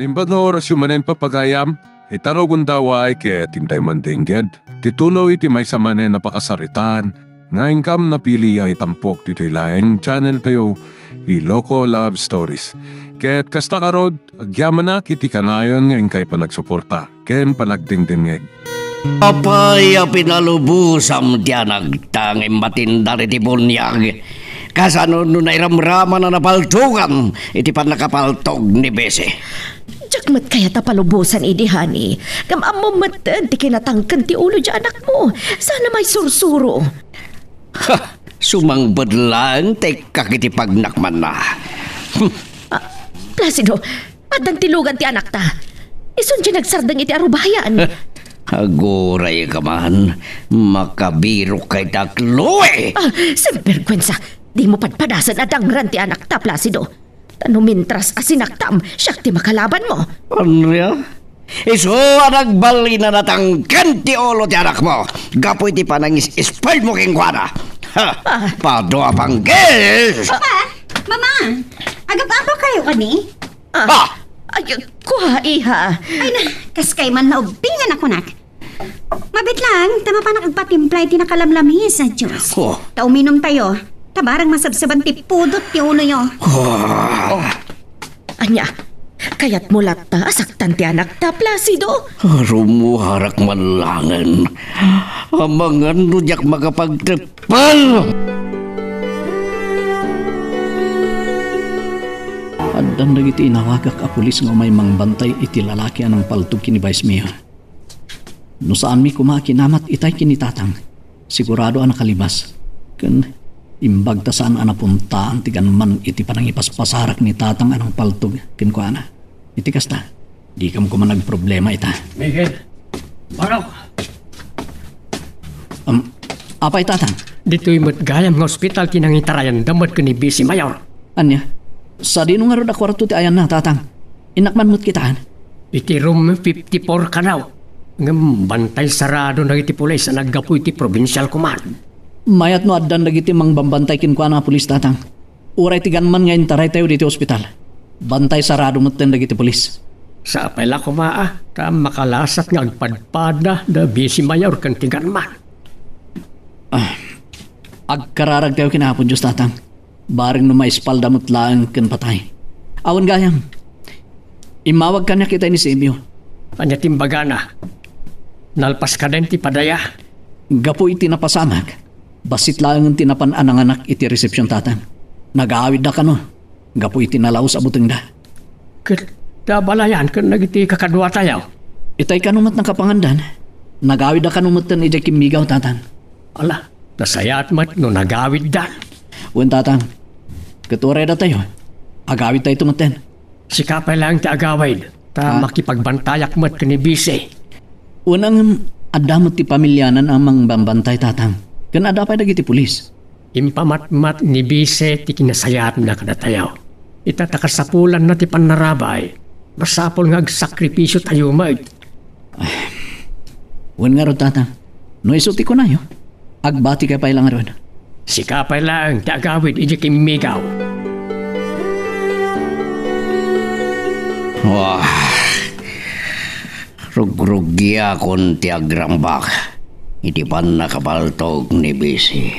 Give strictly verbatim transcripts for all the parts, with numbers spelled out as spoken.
Imbag nga orasyo manen, pagayam, ita rugonda, ket intay mandengngeg ti tuloy ti maysa manen a pakasaritaan nga inkam napili a itampok ditoy laeng channel tayo, Ilocos Love Stories. Ket kasta ngarud, agyamanak iti kanayon nga inkay panagsuporta ken panagdengdengngeg. Apay a pinalubosam ti anakta nga immatindar iti buniag? Kasano no nairamraman a napaltogan iti pannakapaltog ni Bisi? Diak met kayat a palubosan idi, honey. Ngem ammom metten ti kinatangken ti ulo ti anakmo. Saan a maisursuro. Ha! Sumangpet laeng ti ikkak iti pagnakmanna. Hmm. Ah, Placido, addan ti lugan ti anakta. Isun ti nagsardeng iti arubayan. Aguray ka man, makabirok ka ita, Chloe! Ah, sinbergwensa! Dimo padpadasen a dangran ti anakta, Placido. Ta no mintras a sinaktam, siak ti makalabanmo. Andrea, isu a nagbalin a natangken ti ulo ti anakmo gapu iti panangis-spoil mo kenkuana. Ha! Ah. Padua panggis! Papa! Mama! Agap-apa kayo kani? Ah. Ah! Ay, kua, iha. Ay na, kas kay man naubingan ako, nak. Mabit lang, ta mapanak agpatimpla iti nakalamlamis a juice. Oh. Ta uminom tayo. Ta barang masabsaban ti pudot ti uloyo. Oh. Oh. Ania, kayatmo latta a saktan ti anakta, Placido? Rumuarak man langen. Amangan no diak makapagteppel. Addan dagiti inawagak a pulis nga umay mangbantay iti lalaki a nangpaltog ken ni Vice Mayor. No saanmi koma a kinamat itay ken ni Tatang, sigurado a nakalibas. Ken imbag ta saan a napuntaan ti gunman iti panangipaspasarak ni Tatang a nangpaltog kenkuana. Iti kasta, dikam koma nagproblema ita. Miguel! Manok! Am, apay, Tatang? Ditoy met gayam nga ospital ti nangitarayanda met ken ni Vice Mayor. Ania? Sadino ngarud a kuarto ti ayanna, Tatang? Innak man met kitaen. Iti room fifty-four kano. Ngem bantay sarado dagiti pulis a naggapu iti provincial command. Mayat no addan dagiti mangbambantay kenkuana a pulis, Tatang. Uray ti gunman nga intaraytayo ditoy ospital, bantay sarado metten dagiti pulis. Sapay la koma, ah, ta makalasat nga agpadpada da Vice Mayor ken ti gunman. Ah, agkararagtayo ken Apo Dios, Tatang. Bareng no maispalda met laeng ken patay. Awan gayam. Immawag kaniak itay ni Simio. Ania ti imbagana? Nalpas kaden ti padaya? Gapu iti napasamak, bassit laengen ti napan a nanganak iti resepsion, Tatang. Nagaawidda kano gapu iti nalaus a butengda. Ket ta abalayan ken dagiti kakaduatayo? Itay kano met nakapangandan. Nagaawidda kano metten idiay kimmigaw, Tatang. Ala, nasayaat met no nagawiddan. Wen, Tatang. Ket uray datayo, agawidtayto metten. Sika pay laeng ti agawid, ta Ah. makipagbantayak met ken ni Vice. Wen, ngem adda met ti pamiliana a mangbambantay, Tatang. Ken adda pay dagiti pulis. Impamatmat ni Vice ti kinasayaatna kadatayo. Ita ta kasapulanna ti pannarabay, masapul nga agsakripisiotayo met. Ay, wen ngarud, Tatang. No isu ti kunayo, agbatika pay la ngarud. Sika pay laeng ti agawid idiay kimmigaw. Wah, rugrugiakon ti agrambak iti pannakapaltog ni Vice.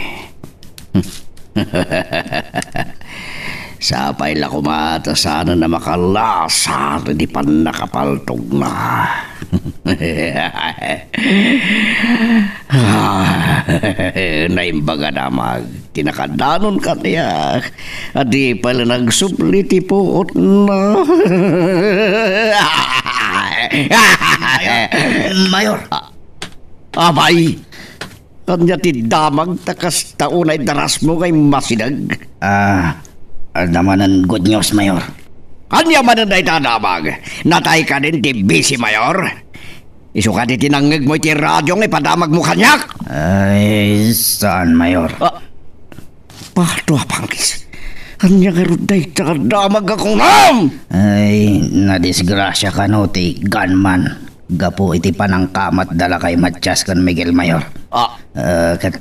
Sapay la koma ta saanen a makalasat iti pannakapaltogna. Ah, naimbag a damag ti nakadanon kaniak a di pay la nagsubli ti puotna. Mayor! Ah, abay! Ania ti damag ta kasta unay darasmo nga immasideg? Ah, adda manen good news, Mayor. Ania manen dayta a damag? Natay kadin ti Vice Mayor? Isu kadi ti nangngegmo iti radio nga ipadamagmo kaniak? Ay, saan, Mayor? Ah, padua panggis. Ania ngarud dayta a damag a kunam? Ay, nadisgrasia kano ti gunman gapu iti panangkamatda lakay Matias ken Miguel, Mayor. Ah. Eh, ket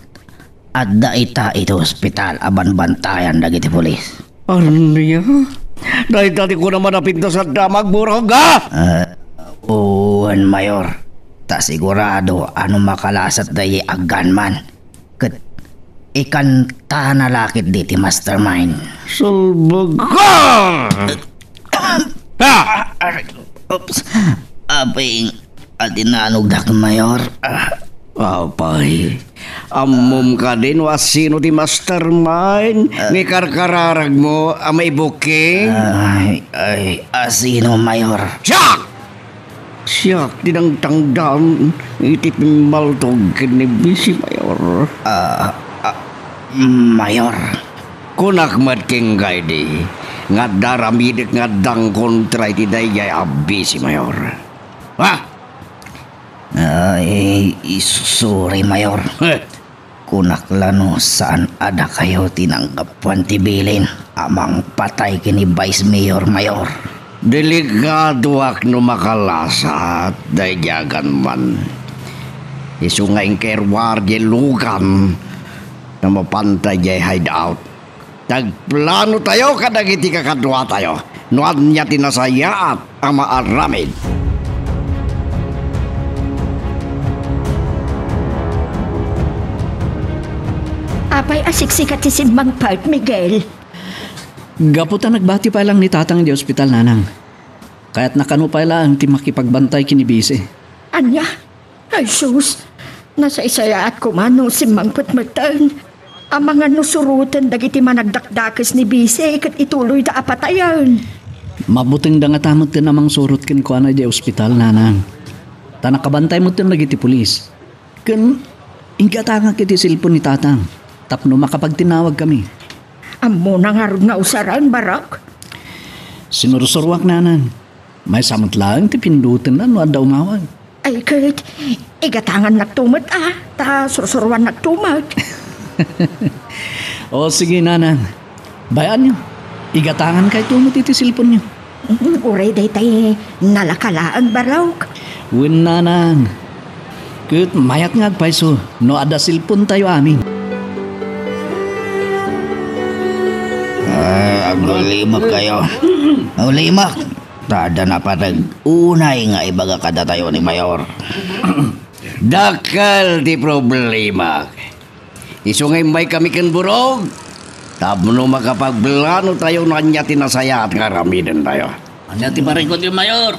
adda ita iti ospital a banbantayan dagiti pulis. Ania? Dayta ti kunam a napintas a damag, Burog, a? Ah, wen, Mayor. Ta sigurado a no makalasat daydi a gunman, ket ikantana la ketdi ti mastermind. Salbaga! Ah! Aray, oops. Apay, adi nanugdak, Mayor. Ah. Apay, ammom kadi no asino ti mastermind nga ikarkararagmo a maibuking? Ay, ay, asino, Mayor? Siak! Siak ti nangtangdan iti pimmaltog ken ni Bisi, Mayor. Ah, ah, Mayor. Kunak met kenka idi nga adda aramidek nga addang kontra iti daydiay a Bisi, Mayor. Ha? Ay, sorry, Mayor. Heh. Kunak la no saan a dakayo ti nanggapuan ti bilin a mangpatay ken ni Vice Mayor, Mayor. Delikadoak no makalasat daydi a gunman. Isu nga inkeruar diay lugan ta mapantay diay hideout. Nagplanotayo kadagiti kakaduatayo no ania ti nasayaat a maaramid. Apay a siksika ti simmangpet, Miguel? Gapu ta nagbati pay lang ni Tatang idiay ospital, Nanang. Kayatna kano pay laeng ti makipagbantay ken ni Bisi. Ania? Ay sus, nasaysayaat koma no simmangpet metten. Amangan no suroten dagiti managdakdakes ni Bisi ket ituloyda a patayen. Mabutengda ngata metten a mangsurot kenkuana idiay ospital, Nanang. Ta nakabantay metten dagiti pulis. Ken inggatangak iti cellphone ni Tatang tapno makapagtinawagkami. Ammona ngarud nga usaren, Barok? Sinursuroak, Nanang. Maysa met laeng ti pindutenna no adda umawag. Ay ket, igatangannakto met a, ta sursuroannakto met. O, sige, Nanang. Bay-anyo, igatangankayto met iti cellphone-yo. Mm, uray daytay nalaka laeng, Barok. Wen, Nanang. Ket mayat nga agpayso no adda cellphone-tayo amin. Ah, agulimekkayo. Agulimek. Ta adda napateg unay nga ibaga kadatayo ni Mayor. Dakkel ti problema. Isu nga immaykami ken Burog tapno makapagplanotayo no ania ti nasayaat nga aramidentayo. Ania ti parikutyo, Mayor?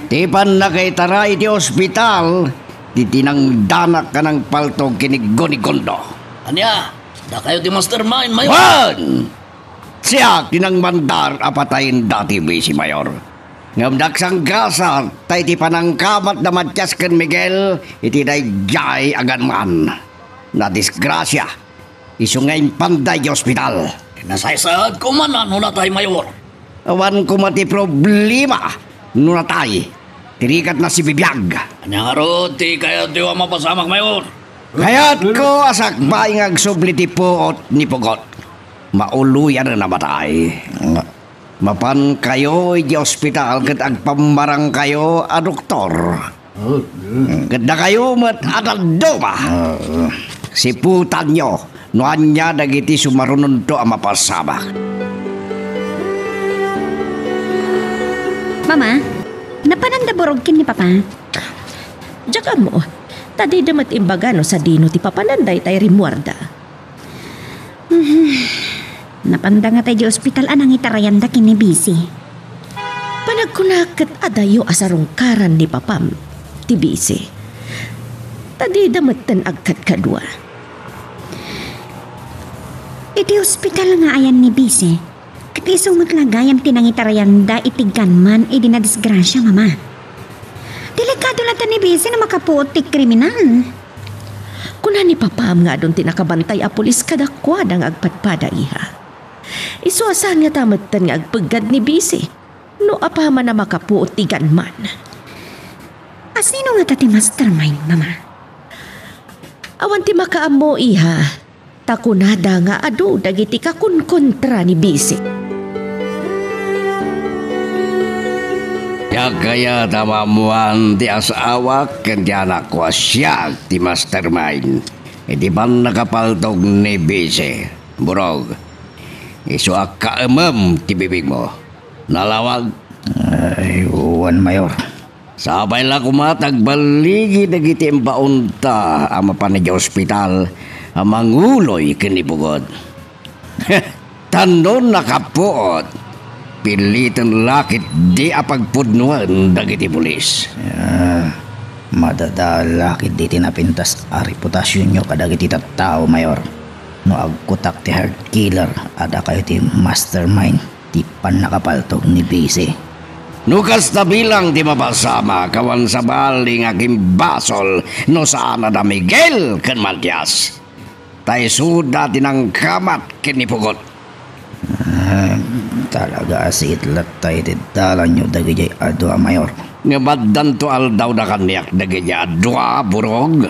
Ti pannakaitara iti ospital ti tinangdanak a nangpaltog ken ni Gonigondo. Ania? Dakayo ti mastermind, Mayor? Wen! Siak ti nangmandar a patayen dati Bisi, Mayor. Ngem nagsanggasat ta iti panangkamatda Matias ken Miguel iti daydiay a gunman. Nadisgrasia. Isu nga impanda idiay ospital. Nasaysayaat koma no natay, Mayor. Awan koma ti problema no natay. Ti rigat na sibibiag. Ania ngarud ti kayatyo a mapasamak, Mayor? Kayatko a sakbay nga agsubli ti puot ni Pugot. Mauloyan a matay. Mapankayo idiay ospital ket agpammarangkayo a doktor. Ket dakayo met a dadduma. Siputanyo no ania dagiti sumarunonto a mapasamak. Mama, napananda Burog ken ni Papa? Diak ammo. Ta dida met imbaga no sadino ti papanan daytay rimmuarda. Napanda ngata idiay ospital a nangitarayanda ken ni Bisi. Panagkunak ket adayo a sarungkaran ni Papam ti Bisi. Ta dida metten agkadkadua. Iti ospital nga ayan ni Bisi, ket isu met la gayam ti nangitarayanda iti gunman idi nadisgrasia, Mama. Delikado latta ni Bisi no makapuot ti kriminal. Kuna ni Papam nga adun ti nakabantay a pulis kadakuada nga agpadpada, iha. Isu a saan ngata metten nga agpeggad ni Bisi no apaman a makapuot ti gunman. Asino ngata ti mastermind, Mama? Awan ti makaammo, iha. Ta kunada nga adu dagiti kakunkontra ni Bisi. Diak kayat a maammoan ti as-awak ken ti anakko a siak ti mastermind iti pannakapaltog ni Bisi, Burog. Isu a kaemem ti bibigmo. Nalawag. Ay, wen, Mayor. Sapay la koma ta agballigi dagiti imbaonta a mapan idiay ospital a manguloy ken ni Pugot. Tan no nakapuot, piliten la ketdi a pagpudnoen dagiti pulis. Ah, madadael la ketdi ti napintas a reputasionyo kadagiti tattao, Mayor. No agkutak ti heart killer, adda kayo ti mastermind ti pannakapaltog ni Bisi. No kasta bilang ti mapasamak, awan sabali nga kimbasol no saan a da Miguel ken Matias. Ta isuda ti nangkamat ken ni Pugot. Ah, talaga a siit latta iti dalanyo dagidiay a dua, Mayor. Ngem addanto aldawda kaniak dagidiay a dua, Burog.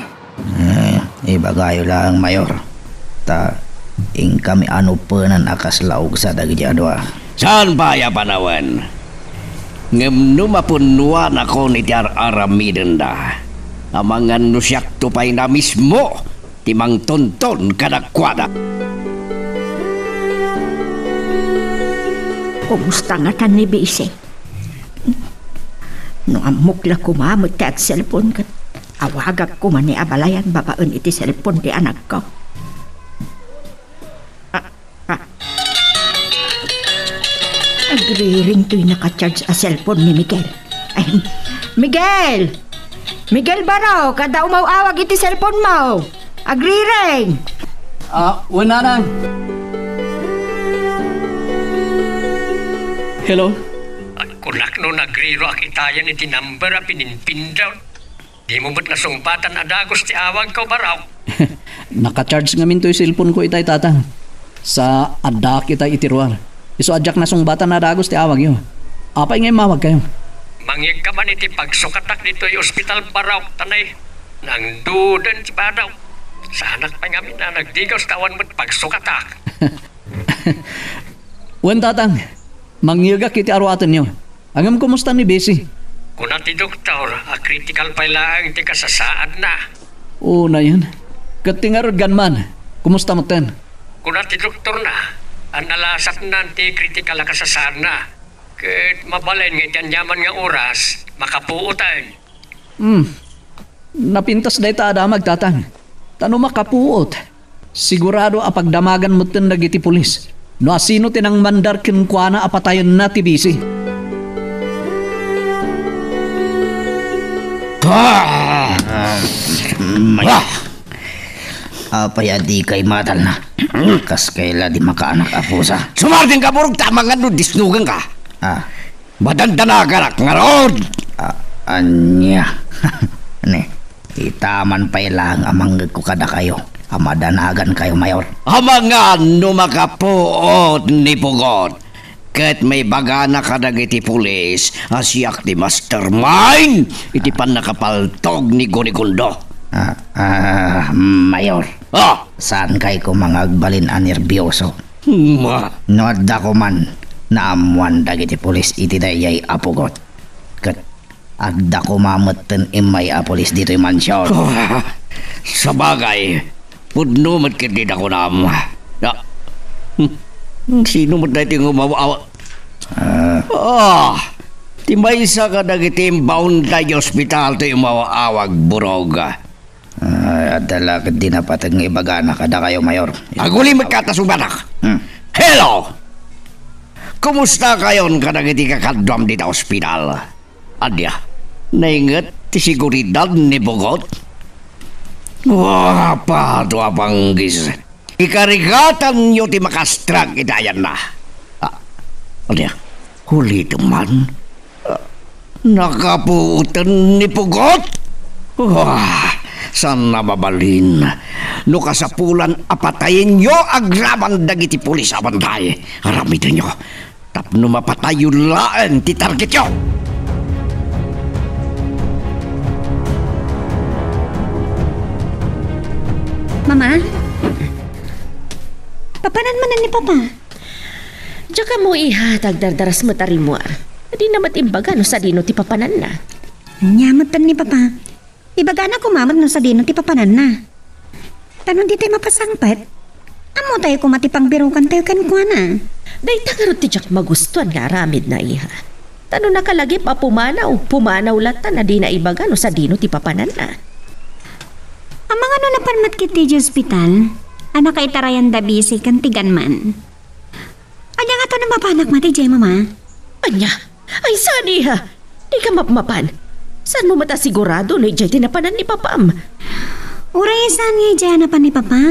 Eh, ibagayo laeng, Mayor. Ta inkami a nupenan a kasla ugsa dagiti a dua. Saan pay a panawen? Ngem no mapunnoanakon iti ar-aramidenda, amangan no siakto pay na mismo ti mangtonton kadakuada. Kumusta ngatan ni Bisi? No ammok la koma met ti agselpon ket awagak koma ni abalayan babaen iti selpon ti anakko. Ah, ah. Agriring toy naka-charge a selpon ni Miguel. Ay, Miguel! Miguel Barok, adda umaw-awag iti selpon mo. Agriring! Ah, wen, nanang. Hello? Kunak no nagriro a kitayan iti number a pininpindot. Dimo met nasungbatan a dagus ti awagko, Barok. Naka-charge ngamin toy cellphone ko itay, Tatang. Sa addaak itay iti ruar. Isu a diak nasungbatan a dagus ti awagyo. Apay nga immawagkayo? Mangyegka man iti pagsukatak ditoy ospital, Barok, ta nay, nangduden ti badaw. Saanak pay ngamin a nagdigaus ta awan met pagsukatak. Wen, Tatang. Mangyegak iti aruatenyo. Ngem kumusta ni Bessie? Kuna ti doktor a critical pay laeng ti kasasaadna. Unayen. Ket ti ngarud, Gunman, kumusta metten? Kuna ti doktorna a nalasatnan ti critical a kasasaadna. Ket mabalin nga iti aniaman nga oras, makapuoten. Hmm. Napintas dayta a damag, Tatang. Ta no makapuot, sigurado a pagdamagan metten dagiti pulis no asino ti nangmandar kenkuana a patayenna ti Bessie. Ah! May- Ah! Apay a dikay matalna? Kas kayla di makaanak a pusa. Sumardeng ka, Burog, ta amangan no disnugan ka. Ah. Madandanaganak ngarud! A-, ania? Ne, ita man pay laeng a mangngegko kadakayo a madanagankayo, Mayor. Amangan no makapuot ni Pugot, ket maibagana kadagiti pulis a siak ti mastermind iti pannakapaltog ni Gunigundo. Ah, ah, Mayor. Ah! Saankay koma nga agbalin a nerbioso. Ma- No adda koman naammoan dagiti pulis iti daydiay a Pugot, ket adda koma metten immay a pulis ditoy mansion. Ah, sabagay, pudno met ketdi dagiti kunam. Ah, hmm, sino met daytoy nga umaw-aw-, Ah. Ah, ti maysa kadagiti imbaonta idiay ospital ti umaw-awag, Burog. Ah, adda la ketdi napateg nga ibagana kadakayo, Mayor. Aguli met kata subanak. Hmm. Hello! Kumusta kayon kadagiti kakaduam dita ospital? Ania, nainget ti seguridad ni Pugot? Wa, pado a panggis. Ikarigatanyo ti makastrag iti ayanna. Ah, ania, ulitem man? Ah, nakapuoten ni Pugot? Wah, saan a mabalin. No kasapulan a patayenyo agraman dagiti pulis a bantay, aramidenyo. Tapno mapatayyo laeng ti targetyo. Mama? Papanan manen ni Papa? Diak ammo, iha, ta agdardaras met a rimmuar. Dina met imbaga no sadino ti papananna. Ania met ni Papa? Ibagana koma met no sadino ti papananna. Ta no ditay mapasangpet, Ammotayo koma ti pangbirukantayo kenkuana. Dayta ngarud ti diak magustuan nga aramidna, iha. Ta no nakalagip a pumanaw, pumanaw latta a dina ibaga no sadino ti papananna. Amangan no napan met ketdi idiay ospital, a nakaitarayanda Bise ken ti Ganman. Ania ngato no mapanak met idiay, Mama? Ania? Ay, saan, iha? Dika mapmapan. Saanmo met a sigurado no idiay ti napanan ni papam? Uray saan nga idiay a napan ni Papa?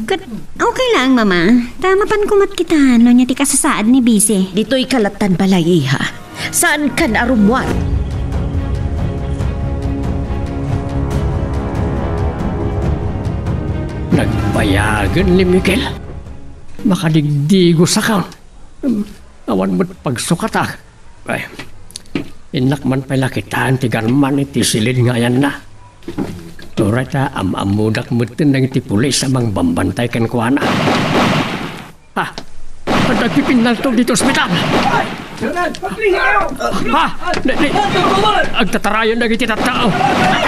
Ket okay lang, Mama. Ta mapanko met kita no ania ti kasasaad ni Bise. Ditoyka lattan balay, iha. Saankan a rummuar. Nagbayagen ni Miguel. Makadigdigosakan. Awan met pagsukatak. Ay, innak man pay la kitaen ti Ganman iti silid nga ayanna. Uray ta am-ammodak metten dagiti pulis a mangbambantay kenkuana. Ha? Adda agpipinnaltog ditoy ospital. Ha? Di, di. Agtatarayan dagiti tattao.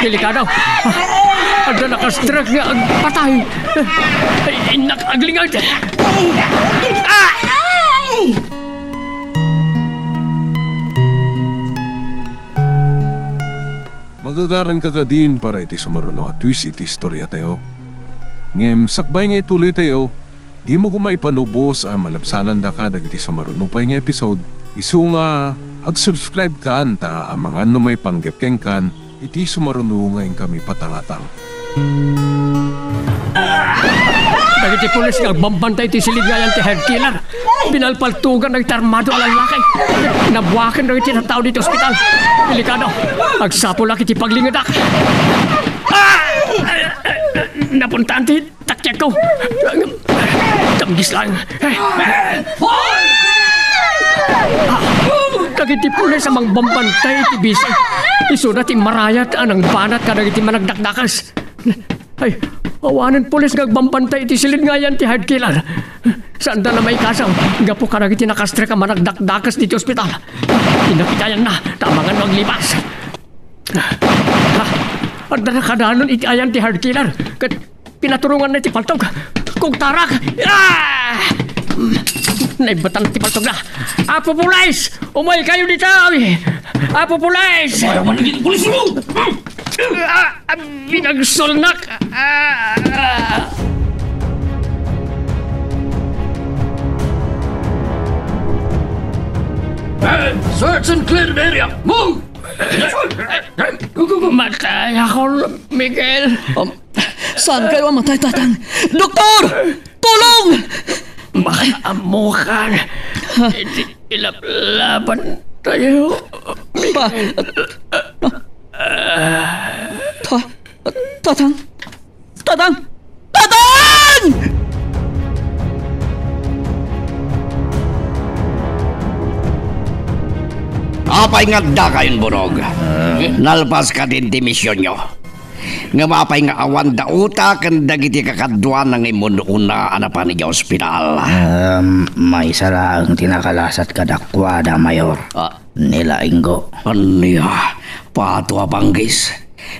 Delikado. Adda nakastrek nga agpatay. Ay, innak aglingag. Ah! Magagaranka kadin para iti sumaruno a twist iti istoriatayo. Ngem sakbay nga ituloytayo, dimo koma ipanubos a malabsanandaka dagiti sumaruno pay nga episode, isu nga ag-subscribe kan ta amangan no maipanggep kenkan iti sumaruno nga inkami patangatang. Dagiti pulis nga agbambantay iti silid nga ayan ti head killer, pinalpaltugan dagiti armado a lallaki. Nabuaken dagiti tattao ditoy ospital. Delikado. Agsapulak iti paglingedak. Ah! Napuntaan ti taktiakko. Tamgis lang. Ah! Dagiti pulis a mangbambantay iti Bise, isuna ti marayat a nangbanat kadagiti managdakdakes. Ay, awanen pulis nga agbambantay iti silid nga ayan ti head killer. Saanda a maikasaw gapu kadagiti nakastrek a managdakdakes ditoy ospital. Innak iti ayanna, ta amangan no aglipas. Ha? Adda nakadanon iti ayan ti head killer. Ket pinaturonganna iti paltog. Kugtarak! Ah! Naibbatan ti paltogna. Apo Pulis! Umaykayo ditoy! Apo Pulis! Ayaw man dagiti pulis mo! Ah! Ah! Pinagsulnak! Ah! Ah! Hey! Search and clear the area! Move! Matayakon, Miguel. Um, saankayo a matay, Tatang? Doktor! Tulong! Makaammokan. Iti ilablabantayo, Miguel. Ta-, Tatang? Tatang! Tatang! Apay nga addakayon, Burog? Ah. Nalpas kadin ti misionyo. Ngem apay nga awan daota ken dagiti kakaduana nga immun-una a napan idiay ospital? Em, maysa laeng ti nakalasat kadakuada, Mayor. Ah. Ni la Ingo. Ania? Pato a panggis.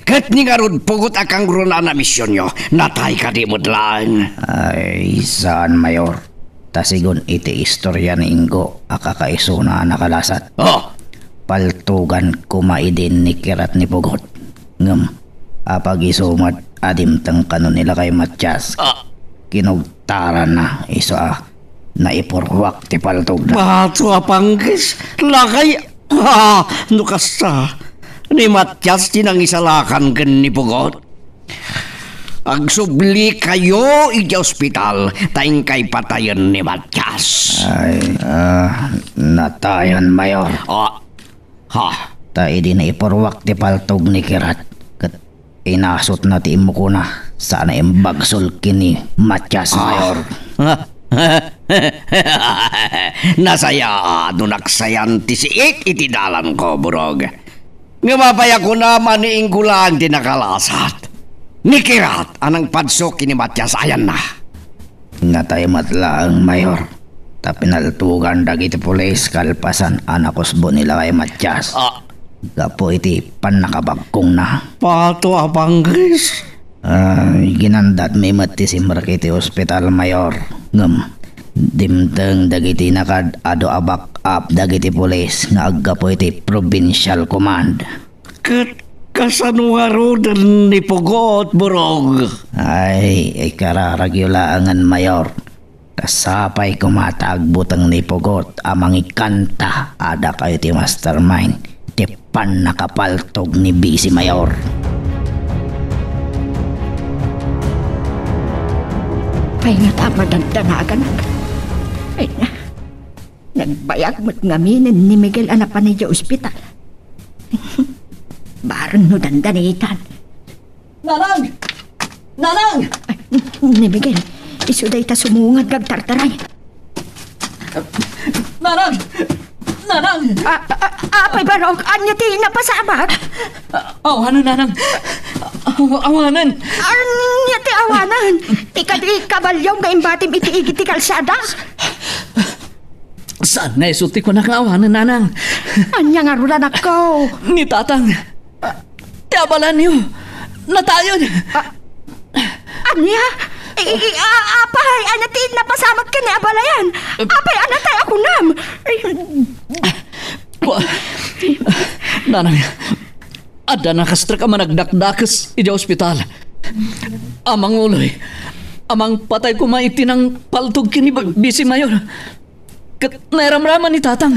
Ket ni ngarud, pugot a kangrunaan a misionyo, natay kadi met laeng? Ay, saan, Mayor. Ta sigun iti istoria ni Ingo a kakaisuna a nakalasat. Oh! Paltugan koma idin ni Kirat ni Pugot. Ngem, apag-isu met a dimteng kano ni Lakay Matias. Ah! Kinugtaranna, isu a naipurruak ti paltogna. Pato a panggis, Lakay, ah, no kasta, ni Matias ti nangisalakan ken ni Pugot. Agsublikayo iti ospital ta inkay patayen ni Matias. Ay, ah, natayan, Mayor. Ah, ha? Ta idi naipurruak ti paltog ni Kirat, ket inasutna ti immukona, saan a imbagsul ken ni Matias, ah, Mayor. Nasayaat no naksayan ti siik iti dalanko, Burog. Ngem apay a kunam a ni Ingo laeng ti nakalasat? Ni Kirat a nangpadsuk ken ni Matias ayanna. Natay met laeng, Mayor, ta pinaltugan dagiti pulis kalpasan a nakusbo ni Lakay Matias. Ah. Gapu iti pannakabagkongna. Pato a panggis. Ah, ginandatmi met ti simrek iti ospital, Mayor. Ngem, dimteng dagiti nakaad-adu a back-up dagiti pulis nga aggapu iti Provincial Command. Ket kasano ngaruden ni Pugot, Burog? Ay, ikararagyo laengen, Mayor. Kasapay koma ta agbuteng ni Pugot a mangikanta a dakayo ti mastermind ti pannakapaltog ni Vice Mayor. Ay, nga ta madagdanagan. Ay, na. Nagbayag met ngaminen ni Miguel a napan idiay ospital. Bareng no dandanitan. Nanang! Nanang! Ay, ni Miguel, isu dayta sumungad nga agtartaray. Nanang! Nanang! A-, a-, a-, apay, Barok, ania ti napasamak? Awanen, Nanang! Aw-, awanen! Ania ti awanen? Ti kadi kabalio nga imbatim iti igid ti kalsada? Saan nga isu ti kunak nga awanen, Nanang? Ania ngarud, anakko? Ni Tatang. Ti abalayanyo. Natayen. A-, ania? I-, i-, a-, apay, ania ti napasamak ken ni abalayan? Apay, ania tay a kunam? Ay. Kua-, Nanang, adda nakastrek a managdakdakes idiay ospital. A manguloy, a mangpatay koma iti nangpaltog ken ni Ba-, Vice Mayor. Ket nairamraman ni Tatang,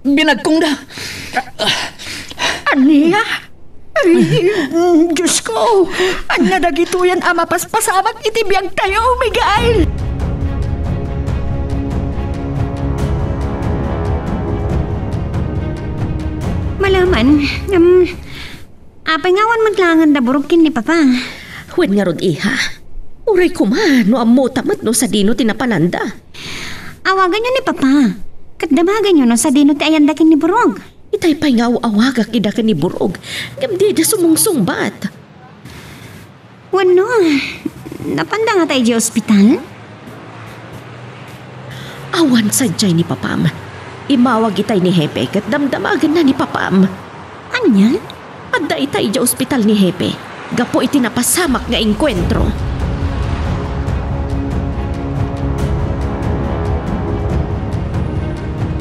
binagkongda. Ania? Ay, mm, Diosko, ania dagitoyen a mapaspasamak iti biagtayo, Miguel? Malaman, em, apay nga awan met laengen da Burog ken ni Papa? Wen ngarud, iha. Uray koma no ammota met no sadino ti napalanda. Awaganyo ni Papa. Ket damaganyo no sadino ti ayanda ken ni Burog. Itay pay nga aw-awagak ida ken ni Burog, ngem dida sumungsungbat. Wenno, napanda ngata idiay ospital? Awan sadiay ni Papam. Immawag itay ni Hepe ket damdamagenna ni Papam. Ania? Adda itay idiay ospital ni Hepe gapu iti napasamak nga engkuentro.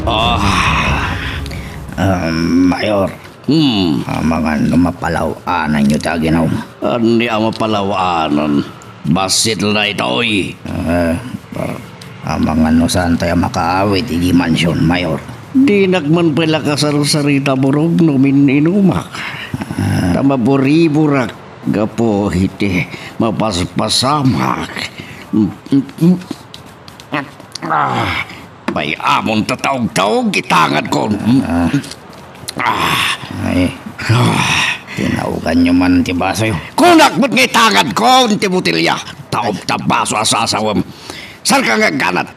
Ah. Ah, Mayor. Hmm. Amangan no mapalaw-ananyo ti aginum. Ania a mapalaw-anan? Bassit la itoy. Eh, amangan no saantay a makaawid idiay mansion, Mayor. Dinak man pay la kasarsarita, Burog, no min-inumak. Ah. Ta maburiburak gapu iti mapaspasamak. Ah, bay-amon ta taog-taog itangadkon. Ah. Ah. Ay. Ah. Tinaoganyo man ti basoyo. Kunak met nga itangadkon ti botelya. Taob ta baso a sasawem. Sarka nga agganat.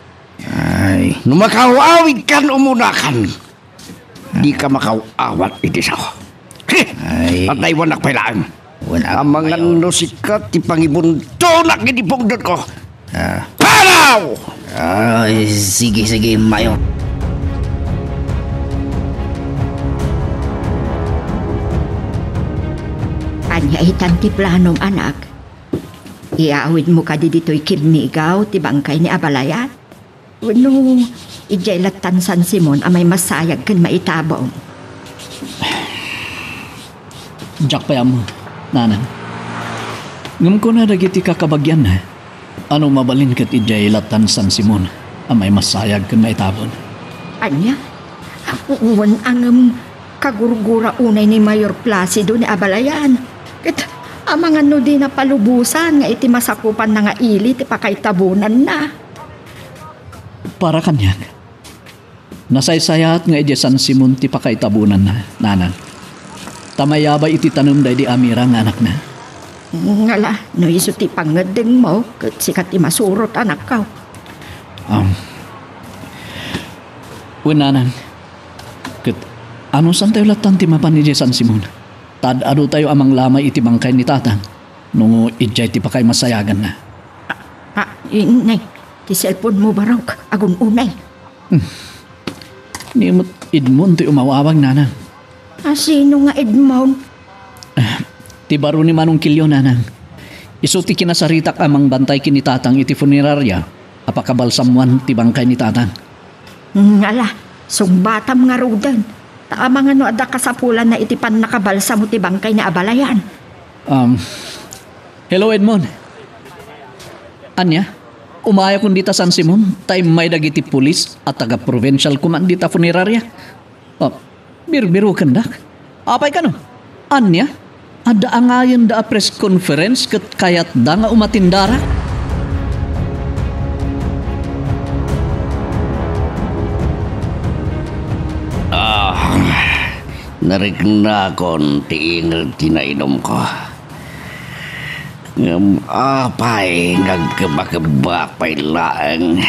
Ay. No makaw-awidkan, umunakan. Dika makaw-awat iti sao. He! Ay. Pataywanak pay laeng. Wen a, amangan no sika ti pangibuntonak iti pungtotko. Ah. Panaw! Ay, sige, sige, Mayor. Ania itan ti planom, anak? Iawidmo kadi ditoy kinnigaw ti bangkay ni abalayan? Wenno, idiay lattan San Simon a maimasayag ken maitabon? Diak pay ammo, nanang. Ngem kuna dagiti kakabagianna, ano mabalin ket idiay lattan San Simon a maimasayag ken maitabon? Ania? Wen a ngem kagurgura unay ni Mayor Placido ni abalayan. Ket amangan no dina palubosan nga iti masakupanna nga ili ti pakaitabonanna. Para kaniak, nasaysayaat nga idiay San Simon ti pakaitabonanna, nanang. Ta mayabay iti tanem daydi Amira nga anakna. Ngala, no isu ti pangngeddengmo, ket sika ti masurot, anakko. Um, wen, nanang. Ket anusantayo lattan ti mapan idiay San Simon? Ta ad-adutayo a manglamay iti bangkay ni tatang. No idiay ti pakaimasayaganna. Ah, ah, inay, ti cellphone mo, Barok, agun-unay. Hmm. Ni met Edmond ti umawawag, nanang. Ah, sino nga Edmond? Ah, ti baro ni Manong Kilio, nanang. Isu ti kinasaritak a mangbantay ken ni Tatang iti funeraria a pakabalsamoan ti bangkay ni Tatang. Hmm, ala, sungbatam ngaruden. Ta amangan no adda kasapulanna iti pannakabalsamo ti bangkay ni abalayan. Um, hello, Edmond. Ania? Umayakon dita San Simon, ta immay dagiti pulis a taga-provincial command dita funeraria. Oh, birbirokendak. Apay kano? Ania? Adda angayenda a press conference ket kayatda nga umatendarak? Ah, nariknakon ti inged ti nainumko. Ngem apay nga agkebakebak pay laeng?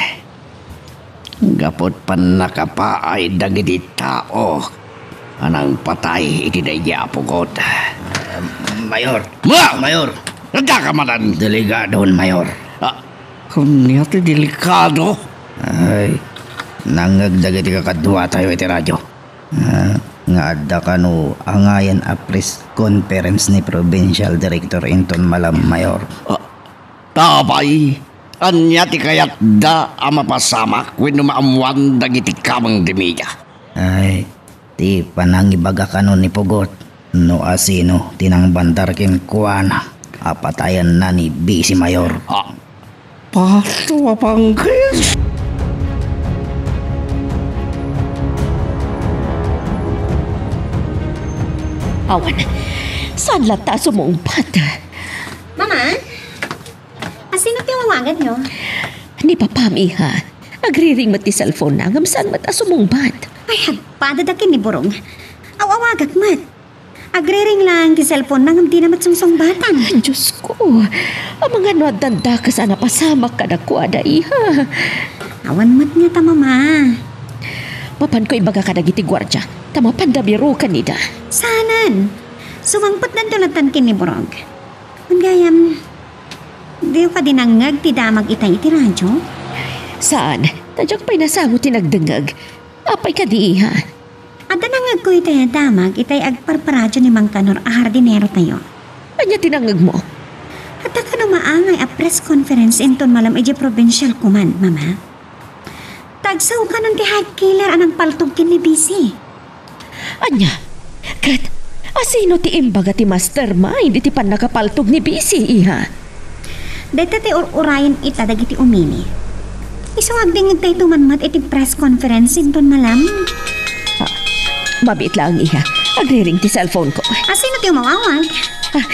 Gapu ti pannakapaay dagiti tao a nangpatay iti daydi a pugot. Mayor! Ma! Mayor! Adda ka manen? Deligadon, Mayor. Ah, ania ti delikado? Ay, nangngeg dagiti kakaduatayo iti radyo. Ah, nga adda kano angayan a press conference ni Provincial Director inton malam, Mayor. Ah, apay, ania ti kayatda a mapasamak wenno maammoan dagiti kameng ti media? Ay, ti panangibaga kano ni Pugot no asino ti nangbandar kenkuana a patayenna ni Vice Mayor. Ah, pato a pangkis! Awan, saan latta a sumungbat? Mama? Asino ti awaganyo? Ni Papam, iha. Agriring met ti cellphone-na, ngem saan met a sumungbat. Ay, agpadada ken ni Burong. Aw-awagak met. Agriring lang ti cellphone-na, ngem dina met sungsungbatan. Diyos ko, amangan no addan dakes a napasamak kadakuada, iha. Awan met ngata, Mama. Mapanko ibaga kadagiti guardia, ta mapanda biroken ida. Saanen. Sumangpetdanto lattan ken ni Burong. Ngem gayam, diyo kadi nangngeg ti damag itay iti radyo? Saan, ta diak pay nasango ti nagdengngeg. Apay kadi, iha? Adda nangngegko itay a damag itay agparparadyo ni Mang Kanor a hardinerotayo. Ania ti nangngegmo? Adda kano maangay a press conference inton malam idiay provincial command, Mama. Tagsao kanon ti head killer a nangpaltog ken ni Vice. Ania? Ket asino ti imbaga ti mastermind iti pannakapaltog ni Vice, iha? Dayta ti ur-urayen ita dagiti umili. Isu nga agdengngegtayto man met iti press conference inton malam. Ah, mabiit laeng, iha. Agriring ti cellphone-ko. Asino ti umaw-awag? Ah,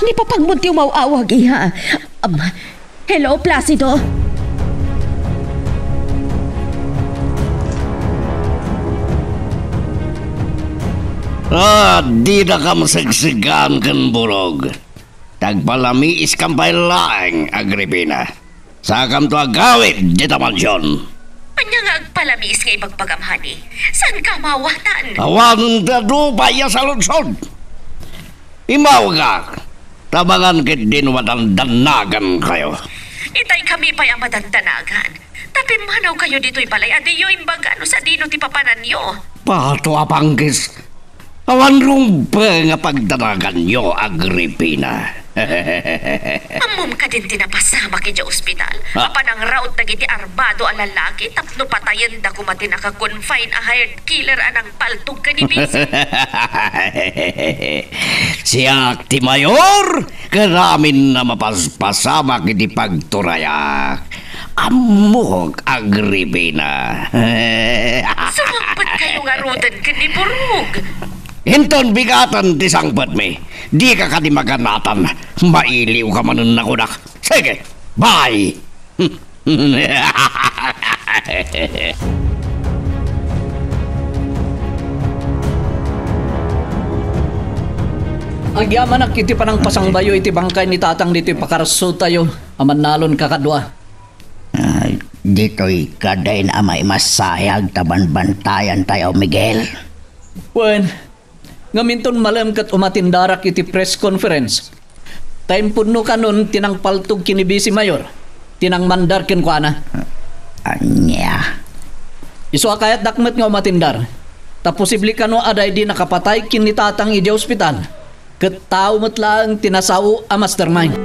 ni Papangmon ti umaw-awag, iha. Am, Hello, Placido? Ah, didakam segsegan ken Burong. Tagpalamiiskam pay laeng, Agripina. Saakamto agawid dita mansion. Ania nga agpalamiis nga ibagbagam, honey? Saanka a maawatan? Awanen ti adu pay a saludsod. Immawgak, ta amangan ketdin madandannagankayo. Itay kami pay a madandanagan. Ta pimmanawkayo ditoy balay a diyo imbaga no sadino ti papananyo. Pato a pangkis! Awan rumbeng a pagdanaganyo, Agripina. Ammom kadin ti napasamak idiay ospital? Ah. A panangraot dagiti armado a lalaki tapno patayenda koma ti naka-confine a hired killer a nangpaltog ken ni Vice. Siak ti mayor ken amin a mapaspasamak iti pagturayak. Ammok, Agripina. Sumangpetkayo ngaruden ken ni Burong. Inton bigaten ti sangpetmi, dika kadi maganatan. Mailiwka manen a kunak. Sige, bye! Agyamanak iti panangpasangbayo iti bangkay ni Tatang ditoy pakarsotayo a mannalon kakadua. Ah, ditoy kadin a maimasayag ta banbantayantayo, Miguel. Wen, ngem inton malem ket umatendarak iti press conference. Ta impunno kanon ti nangpaltog ken ni Vice Mayor, ti nangmandar kenkuana. Ania? Isu a kayatdak met nga umatendar, ta posible kano a daydi nakapatay ken ni Tatang idiay ospital, ket tao met laeng ti nasao a mastermind.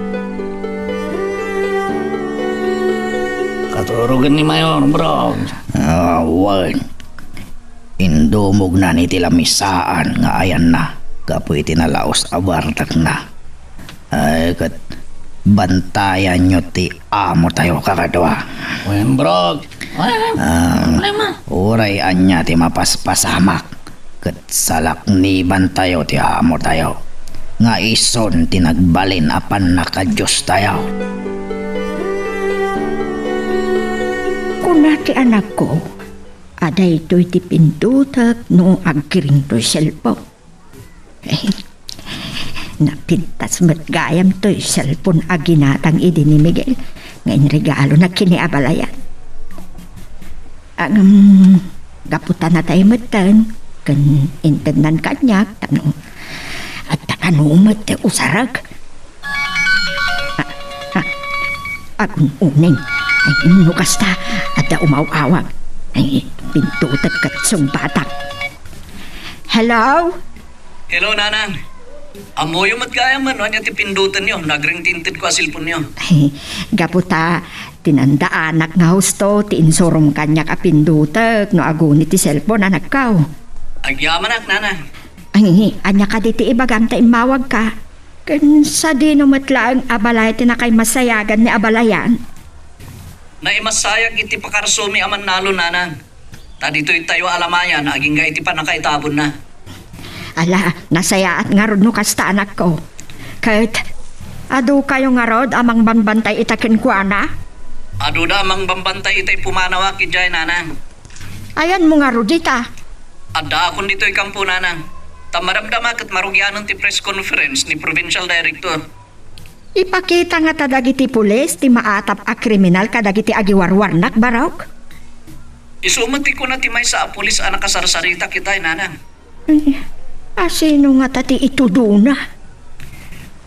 Urugen ni Mayor, bro. Ah, wen. Indumognan iti lamisaan nga ayanna gapu iti nalaus a bartekna. Ay, ket bantayanyo ti amotayo, kakadua. Wen, bro. Ay, Ah, problema. Uray ania ti mapaspasamak, ket salaknibantayo ti amotayo, nga isun ti nagbalin a pannakadiostayo. Kuna ti anakko a daytoy ti pindutek no agkiring toy cellphone. Napintas met gayam toy cellphone a ginatang idi ni Miguel nga inregalona ken ni abalayan. Ngem, gapu ta natay metten ken intednan kaniak tapno adda kano met ti usarek. Ah, ah, agun-uning. Ay, no kasta, adda umaw-awag. Ay, pindutek ket sungbatak. Hello? Hello, Nanang. Ammoyo met gayam no ania ti pindutenyo no agring ti inted ko a cellphone-yo. Ay, gapu ta tinandaanak nga husto ti insurom kaniak a pindutek no aguni ti cellphone, anakko. Agyamanak, Nanang. Ay, ania kadi ti ibagam ta immawagka? Ken sadino met laeng a balay ti nakaimasayagan ni abalayan? Naimasayag iti pakarsumi a mannalo, Nanang. Ta ditoytayo a lamayan agingga iti pannakaitabonna. Ala, nasayaat ngarud no kasta, anakko. Ket, adukayo ngarud a mangbambantay ita kenkuana? Aduda a mangbambantay itay pumanawak idiay, Nanang. Ayanmo ngarud ita? Addaakon ditoy kampo, Nanang. Ta madamdama ket marugianen ti press conference ni Provincial Director. Ipakita ngata dagiti pulis ti maatap a kriminal kadagiti agiwarwarnak, Barok? Isu met ti kuna ti maysa a pulis a nakasarsarita kitay, Nanang. Ay, asino ngata ti itudona?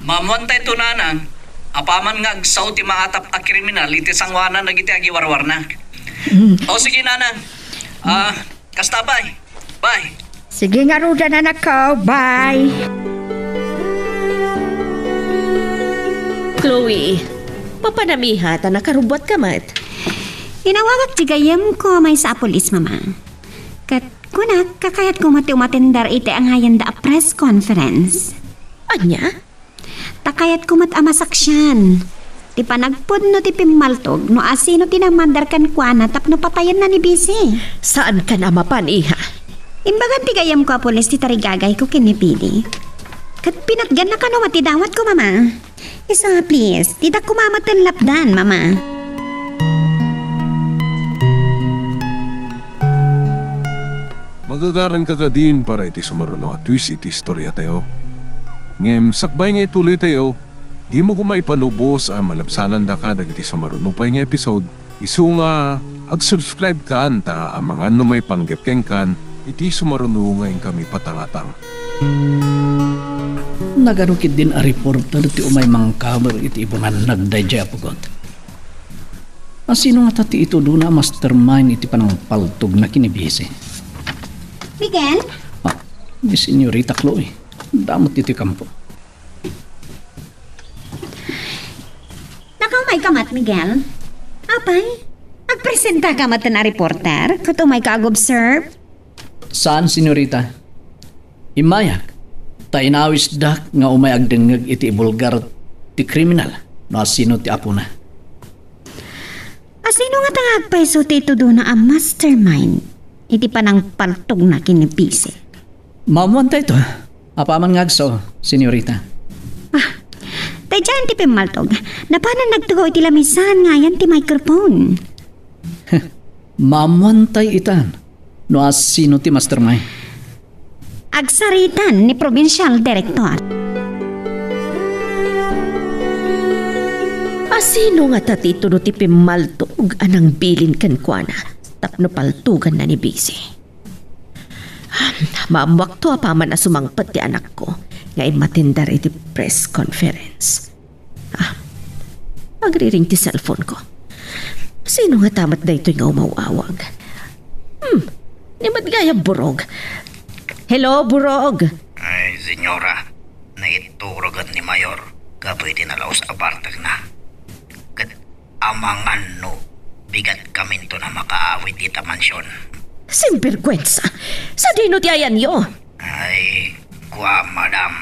Maammoantayto, Nanang, apaman nga agsao ti maatap a kriminal iti sangoanan dagiti agiwarwarnak. Mm. O, sige, Nanang. Ah, kasta, bye. Bye. Sige ngaruden, anakko. Bye. Chloe, mapanam iha ta nakarubbuatka met. Inawagak ti gayyemko a maysa a pulis, Mama. Ket kunak, kakayatko met ti umatender iti angayanda a press conference. Ania? Ta kayatko met a masaksian ti panagpudno ti pimmaltog no asino ti nangmandar kenkuana tapno patayenna ni Bisi. Saankan a mapan, iha. Imbagan ti gayyemko a pulis ti tarigagayko ken ni Pili. Ket pinatganna kano met ti dawatko, Mama. Isu a, please, dida koma met lapdan, Mama. Magagaranka kadin para iti sumaruno a twist iti istoriatayo. Ngem sakbay nga ituloytayo, dimo koma ipalubos a malabsanandaka dagiti sumaruno pay nga episode, isu nga agsubscribe kan ta amangan no maipanggep kenkan iti sumaruno nga inkami patangatang. Nagadu ketdin a reporter ti umay mangkaber iti ibunganna daydiay a pugot. Asino ngata ti itudona a mastermind iti panangpaltogna ken ni Bisi? Miguel? Ah, ni Senyorita Chloe. Adda met ditoy kampo. Nakaumayka met, Miguel? Apay, agpresentaka met a reporter ket umayka ag-observe? Saan, senyorita. Immayak, ta inawisdak nga umay agdengngeg iti ibulgar ti kriminal no asino ti apona. Asino ngata nga agpayso ti itudona a mastermind iti panangpaltogna ken ni Bisi? Maammoantayto, apaman nga agsao, senyorita. Ah, daydiay ti pimmaltog. Napanan nagtugaw iti lamisaan nga ayan ti microphone. Maammoantay itan no asino ti mastermind. Agsaritan ni Provincial Director. Asino ngata ti itudo ti pimmaltog a nangbilin kenkuana tapno paltoganna ni Bisi? Maammoakto apaman a sumangpet ti anakko nga immatender iti press conference. Ah, agriring ti cellphone ko. Sino ngata met daytoy nga umaw-awag? Hmm, ni met gayam Burog. Hello, Burog! Ay, senyora, naiturogan ni Mayor gapu iti nalaus a bartekna. Ket amangan no Bigat kaminto na makaawid ita mansion. Sinbergwensa! Sadino ti ayanyo? Ay, kua, madam.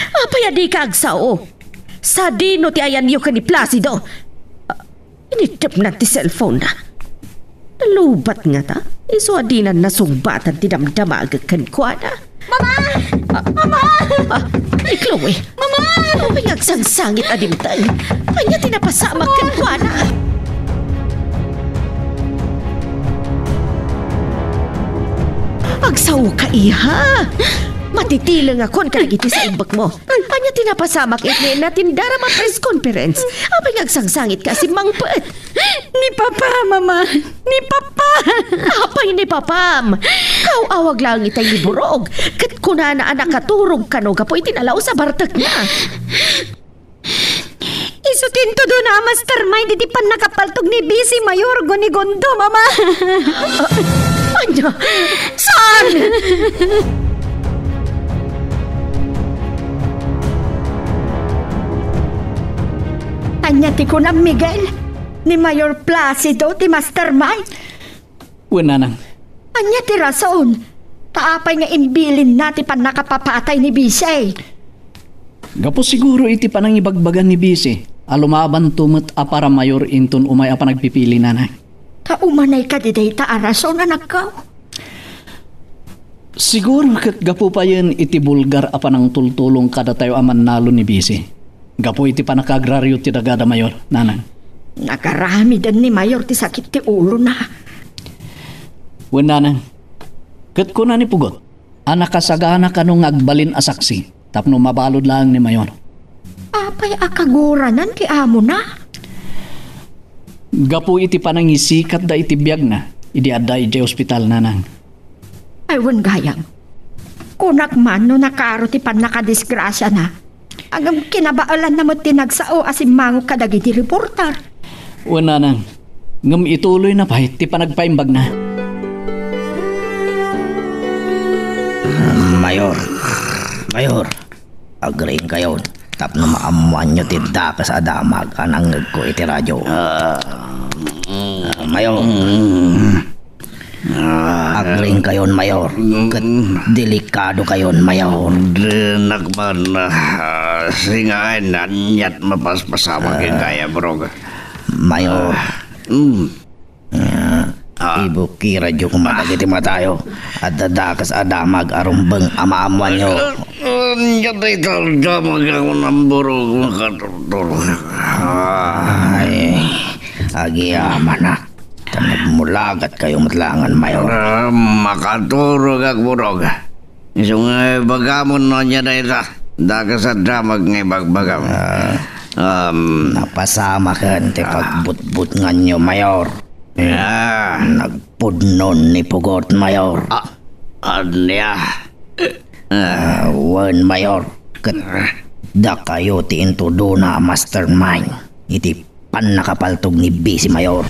Apay a dika agsao? Sadino ti ayanyo ken ni Placido? Ah, iniddepna ti cellphone na. Nalubat ngata, isu a dinan nasungbatan ti damdamagek kenkuana. Mama! Ah, Mama! Ah, ni Chloe. Mama! Apay nga agsangsangit a dimteng? Ania ti napasamak kenkuana? Agsaoka, iha! Matitilengakon kadagiti saimbekmo. Ania ti napasamak iti natindaram a press conference? Apay nga agsangsangitka a simmangpet? Ni Papa, Mama! Ni Papa! Apay ni Papam? Kaw-awag laeng itay ni Burog, ket kunana a nakaturog kano gapu iti nalaus a bartekna. Isu ti intudona a mastermind iti pannakapaltog ni Vice Mayor Gunigondo, Mama! Ah, ania? Saan? Ania ti kunam, Miguel? Ni Mayor Placido ti mastermind? Wen, nanang. Ania ti rason? Ta apay nga imbilinna ti pannakapapatay ni Vice? Gapu siguro iti panangibagbaga ni Vice a lumabanto met a para mayor inton umay a panagpipili, nanang. Ta umanay kadi dayta a rason, anakko? Siguro ket gapu payen iti bulgar a panangtultulong kadatayo a mannalo ni Vice. Gapu iti pannakaagrario ti daga da Mayor, nanang. Nagaramiden ni Mayor ti sakit ti ulona. Wen, nanang. Ket kuna ni Pugot a nakasagana kano nga agbalin a saksi tapno mabalud laeng ni Mayor. Apay a kaguranan ti amona? Gapu iti panangisikatda iti biagna idi adda idiay ospital, nanang. Ay, wen gayam. Kunak man no nakaro ti pannakadisgrasiana. Ngem kinabaelanna met ti nagsao a simmangok kadagiti reporter. Wen, nanang, ngem ituloyna pay ti panagpaimbagna. Mayor, Mayor, agriingkayon tapno maammoanyo ti dakes a damag a nangngegko iti radio. Ah, mm. Ah, Mayor. Mm. Ah, agriingkayon, Mayor. Mm. Ket delikadokayon, Mayor. Dinak man, ah, singaen, aniat mapaspasamak. Ah, ken kaya, Burog. Mayor. Ah, mm. Ah, ah, ibukirayo koma dagiti matayo. Adda dakes a damag a rumbeng a maammoanyo. Ah, ah, ania dayta a damag a kunam, Burog, makaturturog. Ah. Ay, agyamanak. Ta nagmulagatkayo met laengen, Mayor. Ah, makaturogak, Burog. Isu nga ibagamon no ania dayta dakes a damag nga ibagbagam. Ah, um, napasamaken ti, ah, pagbutbutnganyo, Mayor. Ah. Nagpudnon ni Pugot, Mayor. Ah, ania? Ah, wen, Mayor. Ket dakayo ti intudona a mastermind iti pannakapaltog ni Vice Mayor.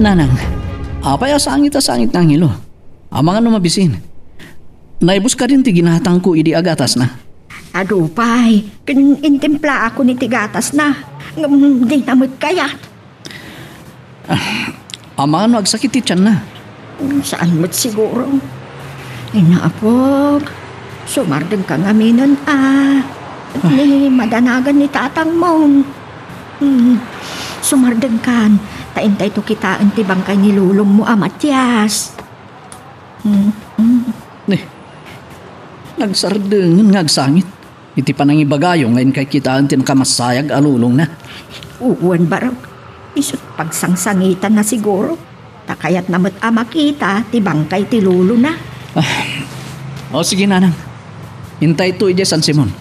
Nanang, apay a sangit a sangit nga angilo? Amangan no mabisin. Naibus kadin ti ginatangko idi agatasna? Adu pay, ken intimplaakon iti gatasna. Ngem dina met kayat. Ah, amangan no agsakit ti tianna? Saan met siguro. Ay, naapok. Sumardengka ngaminen, a. Ni madanagan ni tatangmo. Hmm. Sumardengkan, ta intayto kitaen ti bangkay ni lolommo a Matias. Hmm, hmm. Ni, nagsardengen nga agsangit iti panangibagayo nga inkay kitaen ti nakamassayag a lolongna. Wen, Barok. Isut' pagsangsangitanna siguro. Ta kayatna met a makita ti bangkay ti lolona. Ah. O, sige, nanang. Intayto idiay San Simon.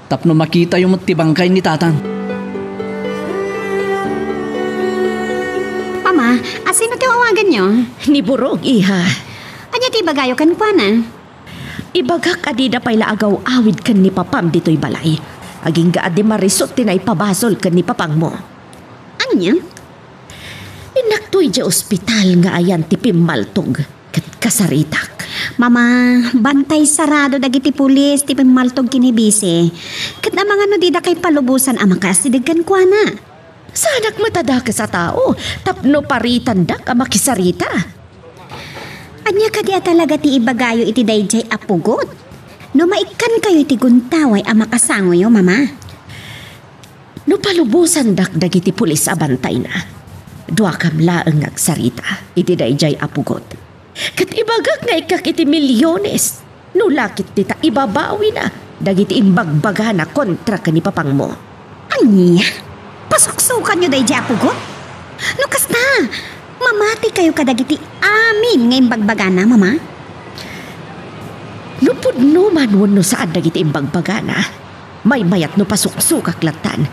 Tapno makitayo met ti bangkay ni tatang. Ama, asino ti awaganyo? Ni Burog, iha. Ania ti ibagayo kenkuana? Ibagak a dida pay la agaw-awid ken ni papam ditoy balay. Agingga a di marisut ti naipabasol ken ni papangmo. Ania? Innakto idiay ospital nga ayan ti pimmaltog ket kasaritak. Mama, bantay sarado dagiti pulis ti pimmaltog ken ni Bisi. Ket amangan no didakay palubosan a makaasideg kenkuana. Saanak met a dakes a tao tapno paritandak a makisarita. Ania kadi a talaga ti ibagayo iti daydiay a pugot? No maikkankayo iti guntaway a makasangoyo, Mama. No palubosandak dagiti pulis a bantayna, duakam laeng nga agsarita iti daydiay a pugot. Ket ibagak nga ikkak iti milyones, no la ketdi ta ibabawina dagiti imbagbagana kontra ken ni papangmo. Ania? Pasuksukanyo daydiay a pugot? No kasta, mamatikayo kadagiti amin nga imbagbagana, Mama. No pudno man wenno saan dagiti imbagbagana, maymayat no pasuksukak lattan.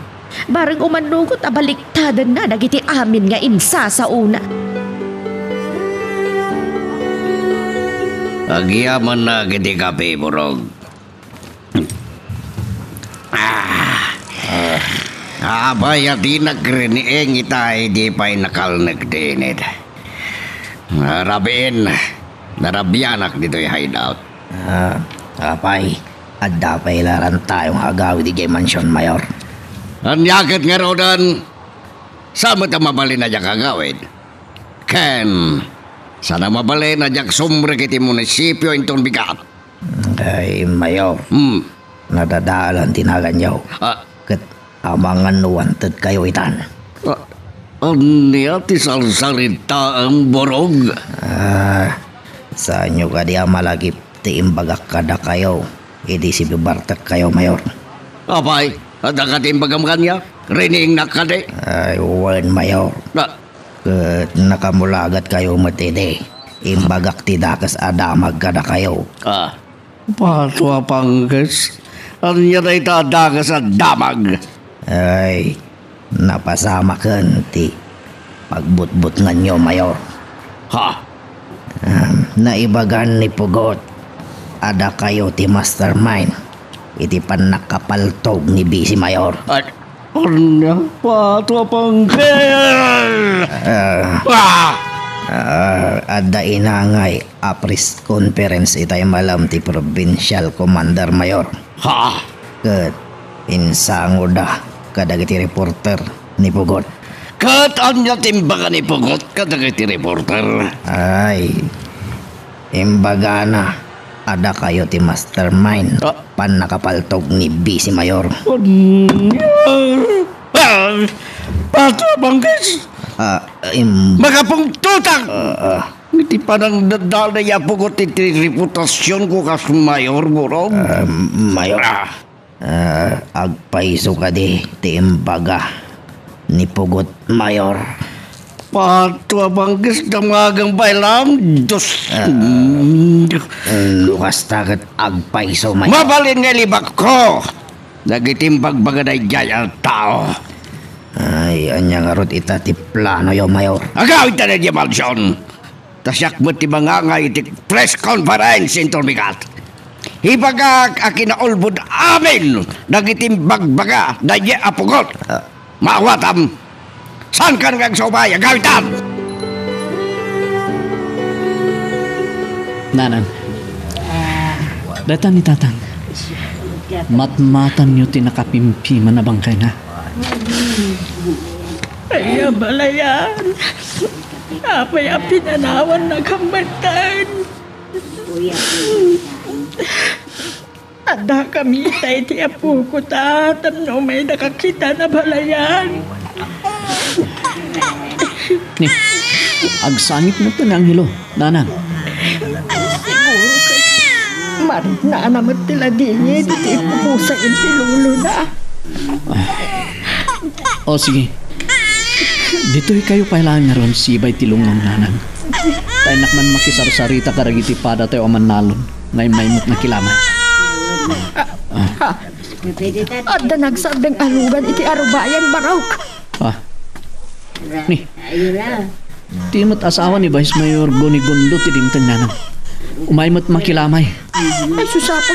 Bareng umanugot a baliktadenna dagiti amin nga insasaona. Agyamanak iti kape, Burog. Ah. Ah. Apay a dinak riniing ita idi pay nakalnek ti init? Ah, rabiin, narabianak ditoy hideout. Ah, apay, adda pay la rantayong agawid idiay mansion, Mayor. Ania ket ngaruden? Saan met a mabalin a diak agawid? Ken, saan a mabalin a diak sumrek iti munisipio inton bigat? Ay, Mayor. Hmm. Nadadalan ti naganyo. Ah. Ket amangan no wanted kayo itan. Ah, ania ti sarsaritaem, Burog? Ah, saanyo kadi a malagip ti imbagak kadakayo idi sibibartek kayo, Mayor? Apay, adda kadi imbagam kaniak? Riniingnak kadi? Ay, wen, Mayor. Ah. Ket nakamulagat kayo met idi imbagak ti dakes a damag kadakayo. Ah. Pato a pangkes, ania dayta a dakes a damag? Ay, napasamaken ti pagbutbutnganyo, Mayor. Ha? Um, naibagan ni Pugot a dakayo ti mastermind iti pannakapaltog ni Bisi, Mayor. Ay, Ania, pato a pangkes! Ah. Ah! Ah, adda inangay a press conference itay malem ti Provincial Commander, Mayor. Ha? Ket insangoda kadagiti reporter ni Pugot. Ket ania ti imbaga ni Pugot kadagiti reporter? Ay, imbagana a dakayo ti mastermind. Ah. Pannakapaltog ni Bisi, Mayor. Ania? Ah, pato a pangkes! Ah, im- Makapungtotak! Ah, ah. Iti panangdadala ni Apo Got iti reputasionko kas mayor, Burog. Ah, Mayor. Ah. Ah, agpayso kadi ti imbaga ni Pugot, Mayor. Pato a bangkes, damagang pay lang, Diyos. Ah, mm, no kasta ket agpayso, Mayor. Mabalin nga ilibakko dagiti imbagbaga daydiay a tao. Ay, ania ngarud ita ti planoyo, Mayor? Agawidta daydiay mansion. Ta siak met ti mangangay iti press conference inton bigat. Ibagak a kinaulbod amin dagiti imbagbaga daydiay a Pugot. Ah. Maawatam. Saankan nga agsaubay, agawidtam! Nanang, dayta ni Tatang. Matmatanyo ti nakapimpima a bangkayna. Ay, abalayan. Apay a pinanawanna, kambantan? Addakami ita iti apok ta, tapno umaydaka kita, abalayan. Ni, agsangit met ti anghelo, nanang. Siguro ket mariknana met ti ladingit iti ipupusa iti lulona. Ah. O, sige. Ditoy kayo pay laeng ngarud, sibay ti lungngon, nanang. Ta innak man makisarsarita kadagiti padatayo a mannalon nga immay met makilamay. Ah. Adda nagsardeng a lugan iti arubayan, Barok. Ah. Ni, ti met asawa ni Vice Mayor Gonigundo ti dimteng, nanang. Umay met makilamay. Ay, sus, Apo.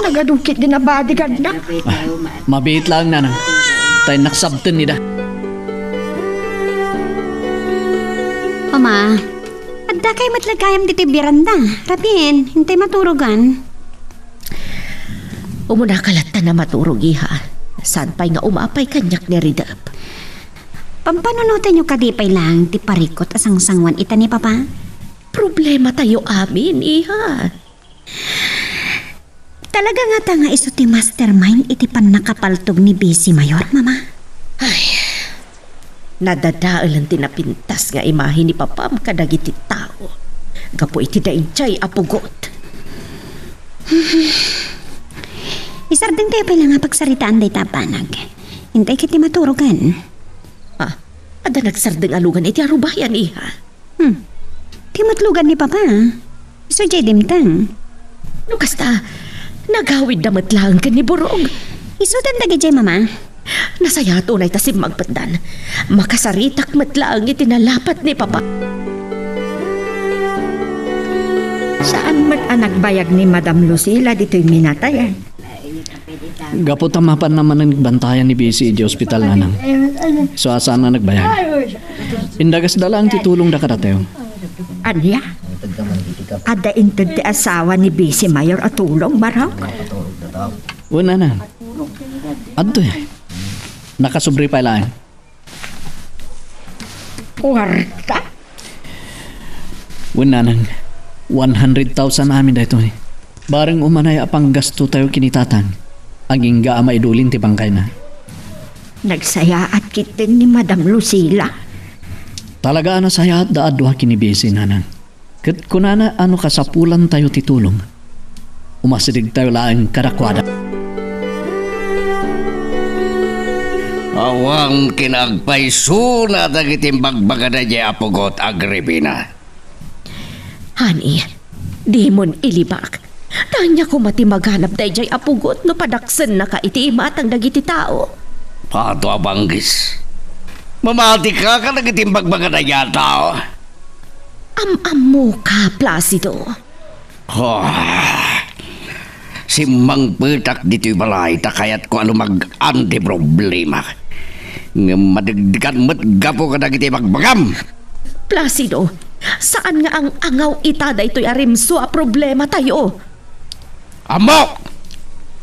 Nagadukit din a bodyguard na. Ah, mabiit lang, nanang. Ta innak sabten ida. Mama, Dakay met la gayam ditoy beranda. Rabien, intay maturogan. Umunaka latta a maturog, iha. Saan pay nga umapay kaniak ni Ridep? Pampanunotenyo kadi pay laeng ti parikut a sangsanguan ita ni Papa? Problematayo amin, iha. Talaga ngata nga isu ti mastermind iti pannakapaltog ni Besi Mayor, Mama? Ay, nadadaelen ti napintas nga imahe ni Papam kadagiti tao gapu iti daydiay a pugot. Isardengtayo pay la nga pagsaritaan dayta a banag. Intay ket ti maturogan. Ah, adda nagsardeng a lugan iti arubayan, iha. Hmm. Ti met lugan ni Papa. Isu diay dimteng. No kasta, nagawidda met laeng ken ni Burog. Isudan dagidiay, Mama. Nasayaat unay ta simmangpetdan. Makasaritak met laeng iti nalapat ni Papa. Saan met a nagbayag ni Madam Lucila ditoy minatayan? Gapu ta mapanna manen bantayan ni Besi iti ospital, Nanang. Isu a saan a nagbayag. Indagasda laeng ti tulongda kadatayo. Ania? Adda inted ti asawa ni Besi Mayor a tulong, Barok? Wen, Nanang. Adtoy. Nakasubri pay laeng. Kuwarta? Wen, Nanang, one hundred thousand amin daytoy. Bareng umanay a panggastotayo ken ni Tatang, agingga a maidulin ti bangkayna. Nagsayaat ketdin ni Madam Lucila. Talaga a nasayaatda a dua ken ni Besi, Nanang. Ket kunana a no kasapulantayo ti tulong, umasidegtayo laeng kadakuada. Awan kinaagpaysona dagiti imbagbaga daydiay a pugot, Agripina. Honey, dimon ilibak. Ania koma ti maganab daydiay a pugot no padaksennaka iti imatang dagiti tao? Pato a banggis. Mamatika kadagiti imbagbaga daydiay a tao. Am-ammoka, Placido. Oh, simmangpetak ditoy balay ta kayatko a lumag-an ti problema. Ngem madegdegan met gapu kadagiti ibagbagam. Placido, saan nga ang-angaw ita daytoy a rimso a problematayo? Ammok!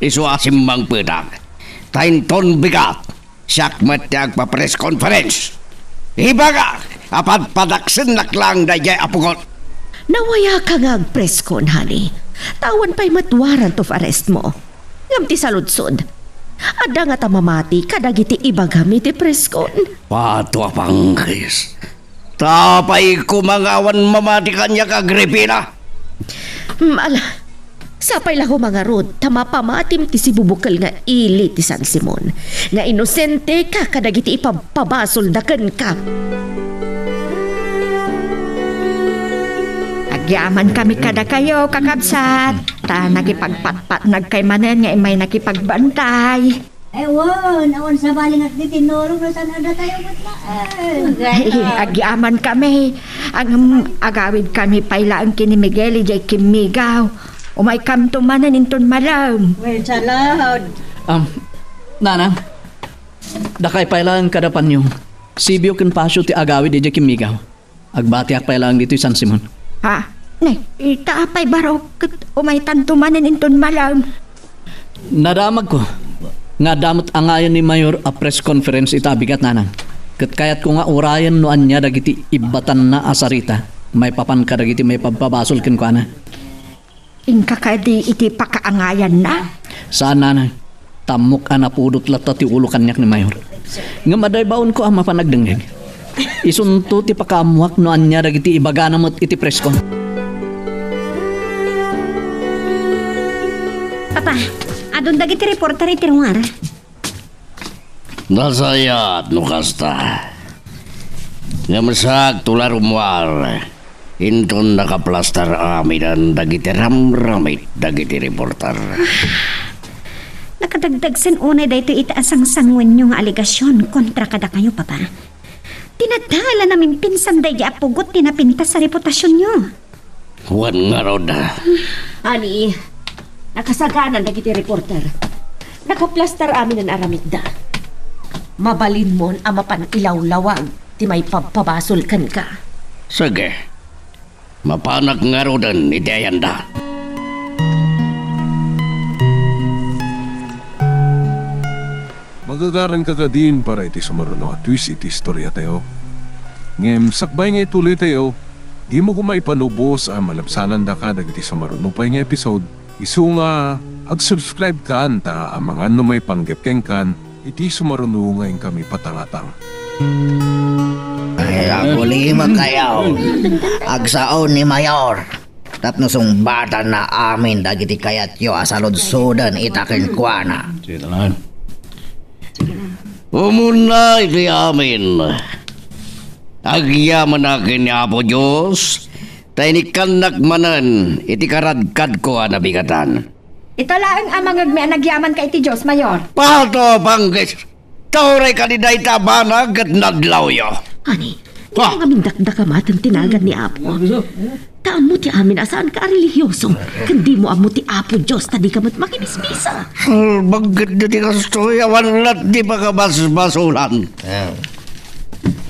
Isu a simmangpetak. Ta inton bigat, siak met ti agpa-press conference. Ibaga a padpadaksennak laeng daydiay a pugot. Nawayaka nga agpreskon, honey. Ta awan pay met warrant of arrest mo. Ngem ti saludsod, adda ngata mamati kadagiti ibagam iti preskon? Pato a panggis. Ta apay koma nga awan mamati kaniak, Agripina? Hmm, ala, sapay la koma ngarud ta mapamatim ti sibubukel nga ili ti San Simon, nga inosenteka kadagiti ipabpabasolda kenka. Agyamankami kadakayo, kakabsat, ta nagipagpatpatnagkay manen nga immay nakipagbantay. Ay, wen, awan sabali nga ti tinurong no saan a datayo met laeng. Ay, agyamankami. Ang agawidkami pay laeng ken ni Miguel idiay kimmigaw. Umaykamto manen inton malem. Well, salud. Um, Nanang, dakay pay laeng kada panyo. Sibio ken Pasio ti agawid idiay kimmigaw. Agbatiak pay laeng ditoy San Simon. Ha? Ne, ita apay baro, ket umaytanto manen inton malem. Nadamagko nga adda met angayan ni Mayor a press conference ita a bigat, Nanang. Ket kayatko nga urayen no ania dagiti ibbatanna a sarita maipapan kadagiti maipabpabasol kenkuana. Inka kadi iti pakaangayanna? Saan, Nanang. Ta ammok a napudot latta ti ulo kaniak ni Mayor. Ngem adda ibaonko a mapan agdengngeg. Isunto ti pakaammoak no ania dagiti ibagana met iti preskon. Papa, adun dagiti reporter iti ruar. Nasayaat no kasta. Ngem sakto la rummuar, inton nakaplastar amiden dagiti ramramit dagiti reporter. Nakadagdagsen unay daytoy ita a sangsanguenyo nga alegasion kontra kadakayo, Papa. Ti naddael a namimpinsan daydi a pugot ti napintas a reputasionyo. Wen ngarud. Ani, nakasaganan dagiti reporter. Nakaplastar aminen a ramikda. Mabalinmon a mapan ilawlawag ti maipabpabasol kenka. Sige. Mapanak ngaruden iti ayanda. Magagaranka kadin para iti sumaruno a twist iti istoriatayo. Ngem sakbay nga ituloytayo, dimo koma ipanubos a malabsanandaka dagiti sumaruno pay nga episode, isu nga ag-subscribe kan ta amangan no maipanggep kenkan iti sumaruno nga inkami patangatang. Ay, agulima kayo. Agsao ni Mayor. Tapno sungbatanna amin dagiti kayatyo a saludsoden ita kenkuana. Sige, tanan. Umuna iti amin. Agyamanak ken ni Apo Dios, ta inikkannak manen iti karadkadko a nabigatan. Ita laeng a mangngegmi a nagyamanka iti Dios, Mayor. Pato, panggis! Ta uray kadi dayta a banag ket nadlawyo. Ani, Ha? Dimo ngamin dakdakamaten ti nagan ni Apo. Ta ammo ti amin a saanka a relihioso, ken dimo ammo ti Apo Dios ta dika met makimismisa. Salbag ket dagiti kastoy, awan lat ti pakabasbasolan.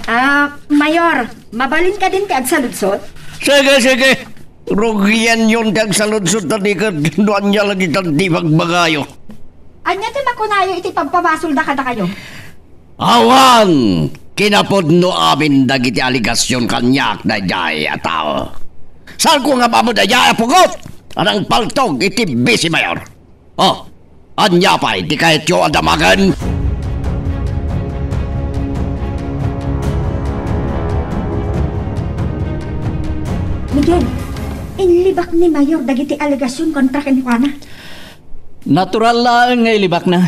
Ah, Mayor, mabalin kadin ti agsaludsod? Sige, sige. Rugianyon ti agsaludsod ta di ket no ania la ditan ti ibagbagayo. Ania ti makunayo iti pagpabasolda kadakayo? Awan kinapudno amin dagiti alegasion kaniak daydiay a tao. Saanko nga ammo daydiay a pugot a nangpaltog iti Vice Mayor. Oh, ania pay ti kayatyo a damagen? Miguel, inlibak ni Mayor dagiti alegasion kontra kenkuana. Natural laeng nga ilibakna.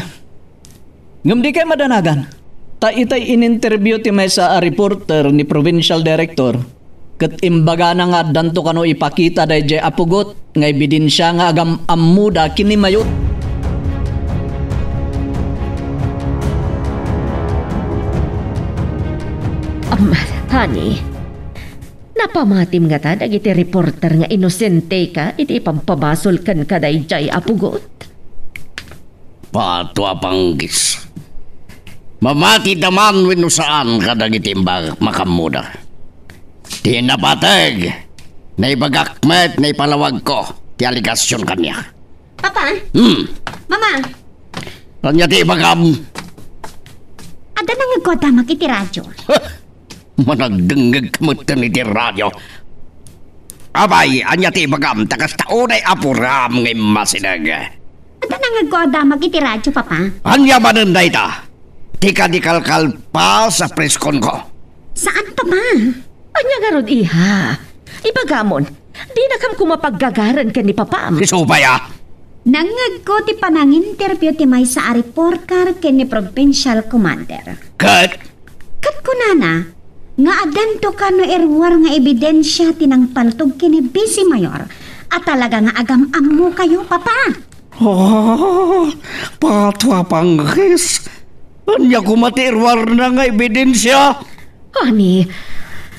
Ngem dikay madanagan, ta itay in-interview ti maysa a reporter ni Provincial Director, ket imbagana nga addanto kano ipakita daydiay a pugot nga ebidensia nga agam-ammoda ken ni Mayor. Am, honey, napamatim ngata dagiti reporter nga inosenteka iti ipabpabasol kenka daydiay a pugot? Pato a panggis. Mamatida man wenno saan kadagiti imbag makammoda. Ti napateg, naibagak met naipalawagko ti alegasion kaniak. Papa? Hmm. Mama? Ania ti ibagam? Adda nangngegko a damag iti radio. Managdengngeg ka metten iti radio. Apay, ania ti ibagam ta kasta unay apuram nga immasideg? Adda nangngegko a damag iti radio, Papa. Ania manen dayta? Ti kadi kalkalpas a preskonko. Saan, Papa? Ania ngarud, iha? Ibagamon, dinakam koma paggagaren ken ni Papam. Isu pay a? Nangngegko ti pananginterview ti maysa a reporter ken ni Provincial Commander. Ket? Ket kunana nga addanto kano iruar nga ebidensia ti nangpaltog ken ni Vice Mayor a talaga nga agam-ammokayo, Papa. Oh, pato a panggis. Ania koma ti iruarna nga ebidensia? Ani,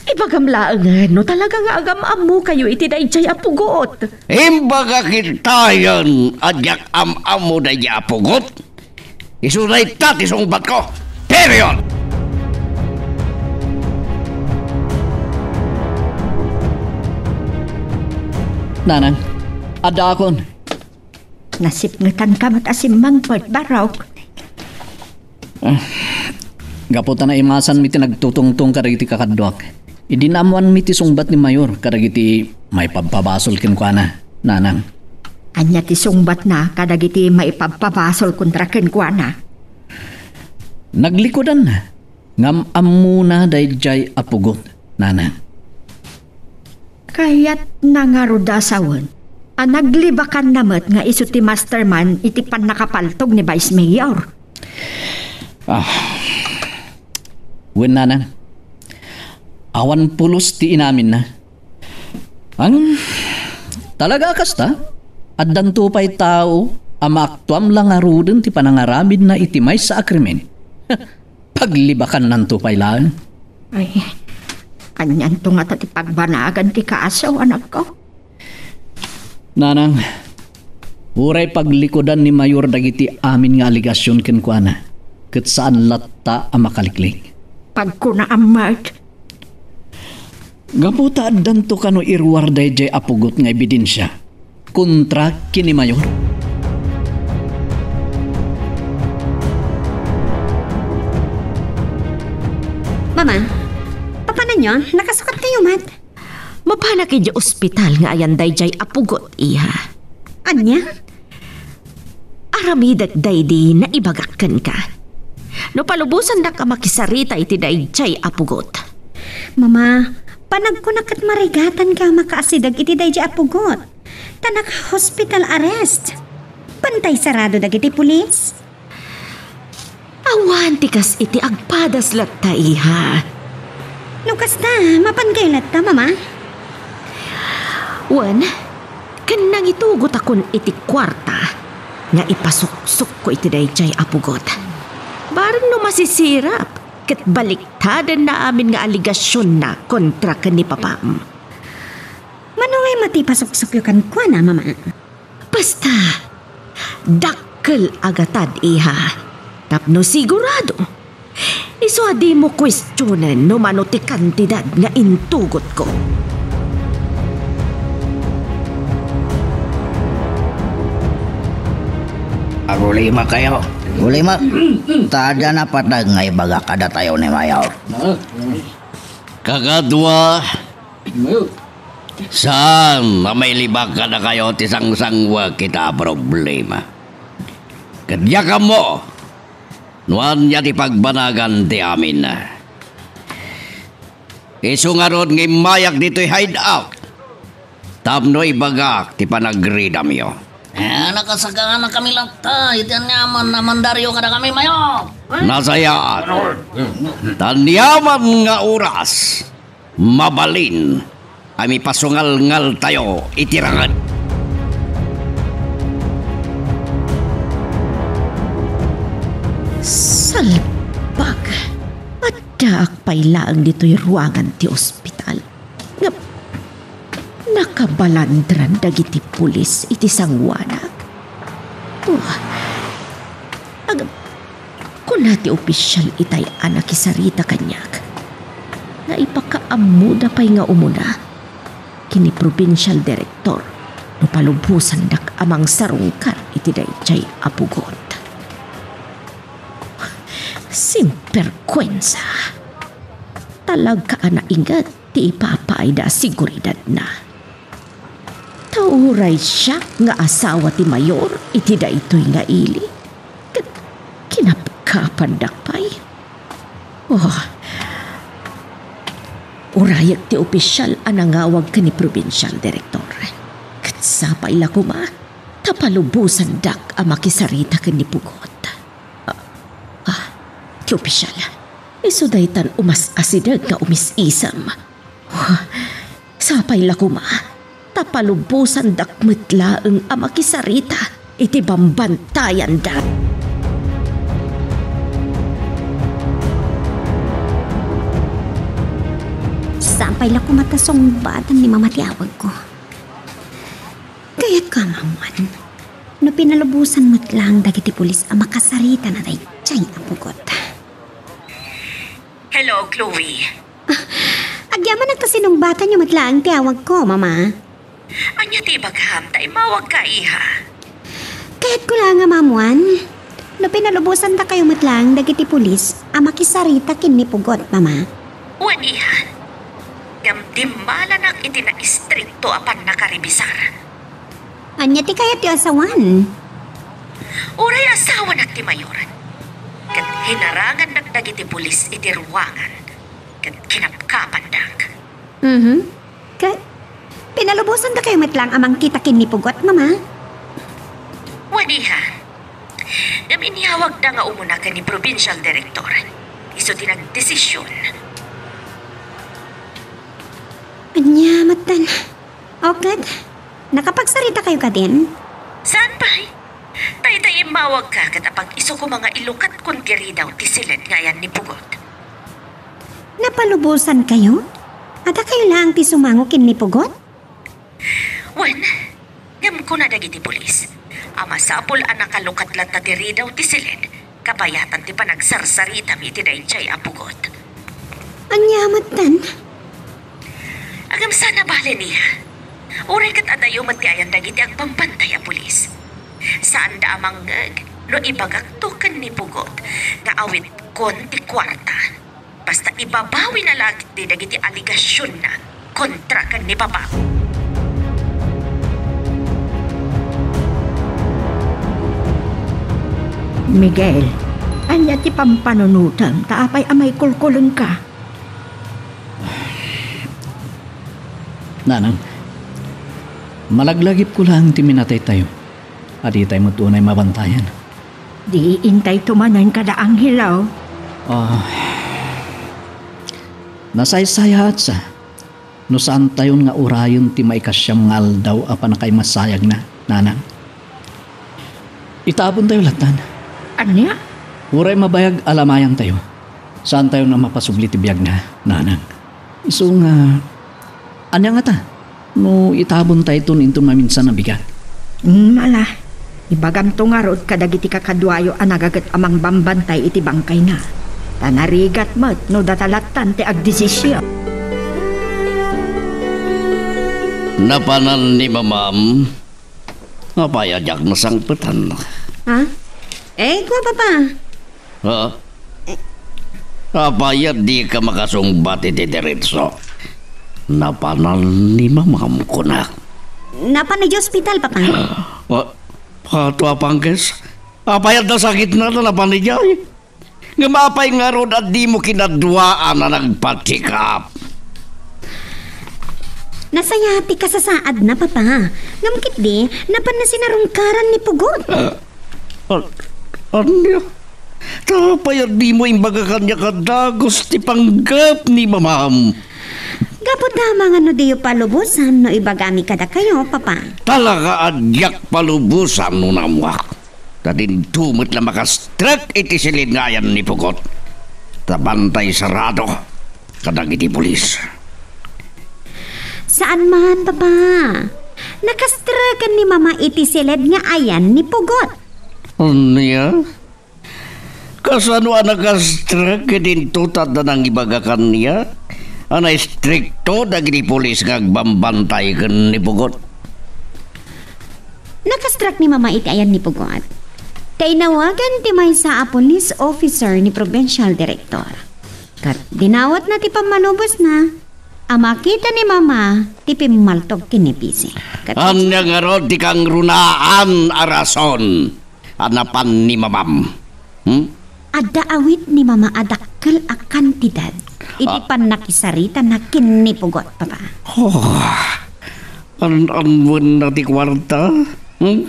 ibagam laengen no talaga nga agam-ammokayo iti daydiay a pugot. Imbagak itayen a diak am-ammo daydiay a pugot. Isu dayta ti sungbatko. Period! Nanang, addaakon. Nasipngetanka met a simmangpet, Barok. Ah, gapu ta naimasanmi ti nagtutungtong kadagiti kakaduak, idi naammoanmi ti sungbat ni Mayor kadagiti maipabpabasol kenkuana, Nanang. Ania ti sungbatna kadagiti maipabpabasol kontra kenkuana? Naglikudanna. Ngem ammona daydiay a pugot, Nanang. Kayatna ngarud a sawen a naglibakanna met nga isu ti mastermind iti pannakapaltog ni Vice Mayor. Ah. Wen, Nanang. Awan pulos ti inaminna. Ang talaga a kasta, addanto pay tao a maaktuam la ngaruden ti panangaramidna iti maysa a krimen. Paglibakannanto pay laeng. Ay, anianto ngata ti pagbanagan ti kaso, anakko? Nanang, uray paglikudan ni Mayor dagiti amin nga alegasion kenkuana, ket saan latta a makaliklik. Pagkunaam met. Gapu ta addanto kano iruar daydiay a pugot nga ebidensia kontra ken ni Mayor? Mama, papananyo? Nakasukat kayo met? Mapanak idiay ospital nga ayan daydiay a pugot, iha. Ania? Aramidek daydi naibagak kenka. No palubosandak a makisarita iti daydiay a pugot. Mama, panagkunak ket marigatanka a makaasideg iti daydiay a pugot. Ta naka-hospital arrest. Bantay sarado dagiti pulis. Awan ti kas iti agpadas latta, iha. No kasta, mapankayo latta, Mama? Wen, ken nangitugotakon iti kuarta nga ipasuksokko iti daydiay a pugot. Bareng no masisirap ket baliktadenna amin nga alegasionna kontra ken ni Papam. Mano ngay met ti ipasuksokyo kenkuana, Mama? Basta, dakkel a gatad, iha. Tapno sigurado, isu a dimo kuestionen no mano ti kantidad nga intugotko. Agulimakayo. Gulimak. Ta adda napateg nga ibaga kadatayo ni Mayor. Kakadua, saan a mailibak kadakayo ti sangsangwek ita a problema. Ket diak ammo no ania ti pagbanagan ti amin. Isu ngarud nga immayak ditoy hideout tapno ibagak ti panagridamyo. Ah, nakasaganakami latta iti aniaman a mandaryo kadakami, Mayor. Nasayaat. Ta aniaman nga oras, mabalin a mipasungalngaltayo iti ranged. Salbag! Addaak pay laeng ditoy ruangan ti ospital. Ngem nakabalandran dagiti pulis iti sanguanak. Oh, ag-, kuna ti opisial itay a nakisarita kaniak nga ipakaammoda pay nga umuna ken ni probinsial direktor no palubosandak a mangsarungkar iti daydiay a pugot. Simperkuensa! Talaga a nainget ti ipapaayda a seguridadna. Ta uray siak nga asawa ti mayor iti daytoy nga ili, ket kinapkapandak pay. Oh, urayek ti opisial a nangawag ken ni probinsial direktor. Ket sapay la koma ta palubosandak a makisarita ken ni pugot. Ah, ah, ti opisial. Isu daytan umas-asideg nga umis-isem. Sapay la koma, ta palubosandak met laeng a makisarita iti bambantayanda. Sapay la koma ta sungbaten ni Mama ti awagko. Kayatko a maammuan no pinalubosan met laeng dagiti pulis a makasarita na daydiay a pugot. Hello, Chloe. Ah, agyamanak ta sinungbatanyo met laeng ti awagko, Mama. Ania ti ibagam ta immawagka, iha? Kayatko laeng a maammuan no pinalubosan dakayo met laeng dagiti pulis a makisarita ken ni pugot, Mama. Wen, iha. Ngem dimmalanak iti naistrikto a pannakarebisar. Ania ti kayatyo a sawen? Uray asawanak ti mayor, ket hinarangannak dagiti pulis iti ruangan, ket kinapkapandak. Mhm. Ket pinalubosan dakayo met laeng a mangkita ken ni pugot, Mama? Wen, iha. Ngem inyawagda nga umuna ken ni provincial director. Isu ti nagdesisyon. Ania metten? O ket, nakapagsarita kayo kadin? Saan pay? Dayta immawagka ket apag-isu koma nga ilukatkon ti ridaw ti siled nga ayan ni pugot. Napalubosan kayo? Adda kayo laeng ti sumango ken ni pugot? Wen, ngem kuna dagiti pulis a masapul a nakalukat latta ti ridaw ti siled kabayatan ti panagsarsaritam iti daydiay a pugot. Ania metten? Ngem saan a bale, Nia. Uray ket adayo met ti ayan dagiti agbambantay a pulis. Saanda a mangngeg no ibagakto ken ni Pugot nga awitkon ti kuarta. Basta ibabawina la ketdi dagiti alegasionna kontra ken ni Papa. Miguel, ania ti pampanunotem ta apay a maikulkulengka? Nanang, malaglagipko laeng ti minataytayo. A ditay met unay mabantayan. Di intayto manen kada anghelaw. Ah, nasaysayaatsa no saantayon nga urayen ti maikasiam nga aldaw a pannakaimasayagna, Nanang. Itabontayo lattan. Ania? Uray mabayag a lamayantayo, saantayon a mapasubli ti biagna, Nanang. Isu nga, ania ngata no itabontayton inton maminsan a bigat? Mm, ala. Ibagamto ngarud kadagiti kakaduayo a nagaget a mangbambantay iti bangkayna. Ta narigat met no data lattan ti agdesisyon. Napanan ni Mamam. Apay a diak nasangpetan? Ha? Eh, kua, Papa. Ha? Apay a dika makasungbat iti diretso? Napanan ni Mamam, kunak. Napan idiay ospital, Papa. Ah, pato a pangkes? Apay a sakitna ta napan idiay? Ngem apay ngarud a dimo kinaduaan a nagpa-check up? Nasayaat ti kasasaadna, Papa. Ngem ketdi, napanna sinarungkaran ni Pugot. Ah, an-, ania? Ta apay a dimo imbaga kaniak a dagus ti panggep ni Mamam? Gapu ta amangan no diyo palubosan no ibagami kadakayo, Papa. Talaga a diak palubosan no naammoak. Ta dinto met la makastrek iti siled nga ayan ni Pugot. Ta bantay sarado kadagiti pulis. Saan man, Papa. Nakastreken ni Mama iti siled nga ayan ni Pugot. Ania? Kasano a nakastrek ket inton adda nangibaga kaniak a naistrikto dagiti pulis nga agbambantay ken ni Pugot? Nakastrek ni Mama iti ayan ni Pugot. Ta inawagan ti maysa a police officer ni provincial director. Ket dinawatna ti pammalubosna a makita ni Mama ti pimmaltog ken ni Pisi. Ket ania ngarud ti kangrunaan a rason a napan ni Mamam? Hmm? Adda awit ni Mama a dakkel a kantidad iti Ah. pannakisaritana ken ni Pugot, Papa. Oh, an-, anwenna ti kuarta? Hmm?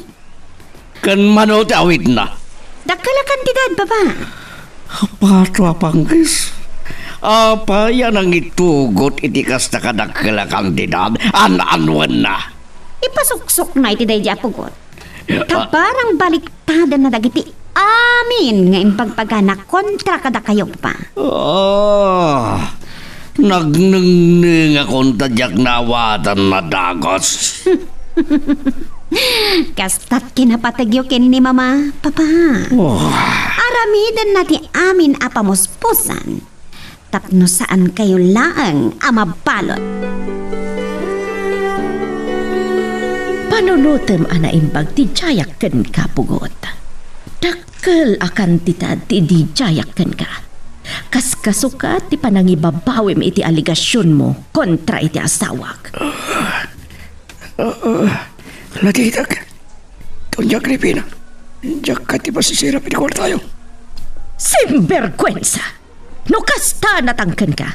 Ken mano ti awitna? Dakkel a kantidad, Papa. Apato a pangkes? Apay a nangitugot iti kasta kadakkel a kantidad? An-anwenna? Ipasuksokna iti daydi a Pugot. Ta barang baliktadanna dagiti amin nga impagbagana kontra kadakayo, Papa. Ah, nagnengnengakon ta diak naawatan a dagus. Kasta't kinapategyo ken ni Mama, Papa. Oh. Aramidenna ti amin a pamuspusan tapno saankayo laeng a mabalud. Panunotem a naimbag ti diayak kenka, Pugot. Dakkel a kantidad ti idi diayak kenka. Kaskasukat ti panangibabawim iti alegasionmo kontra iti asawak. Ah, ah, latitak. Doña Agripina, diak kadi masisirap iti kuartayo. Sinberkuensa! No kasta natangkenka,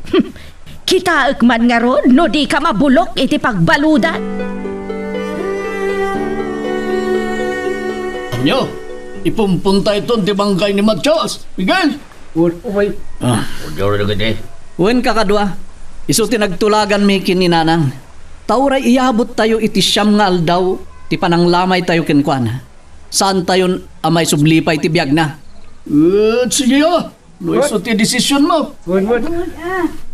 hmm, kitaek man ngarud no dika mabulok iti pagbaludan. Ania, ipumpuntayton ti bangkay ni Matias, Miguel? Wen, umay. Ah. Wen, kakadua, isu ti nagtulaganmi ken ni Nanang. Ta uray iyabuttayo iti siam nga aldaw ti pananglamaytayo kenkuana, saantayon a maisubli pay ti biagna. Eh, sige, ah. No isu ti desisionmo. Wen, wen.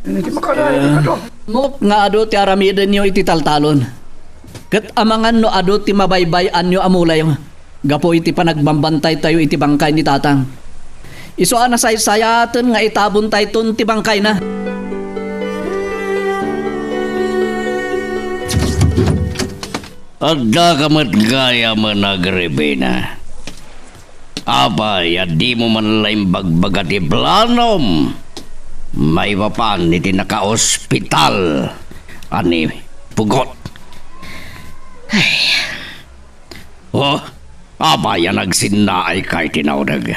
Ano ti makala-, ano ti kadua? Mok nga adu ti aramidenyo iti taltalon. Ket amangan no adu ti mabaybay-anyo a mulayo gapu iti panagbambantaytayo iti bangkay ni Tatang. Isu a nasaysayaaten nga itabontayton ti bangkayna. Addaka met gayamen, Agripina. Apay a dimo man la imbagbaga ti planom maipapan iti nakaospital a ni Pugot? Ay. Oh, apay a nagsinnaayka iti naudeg?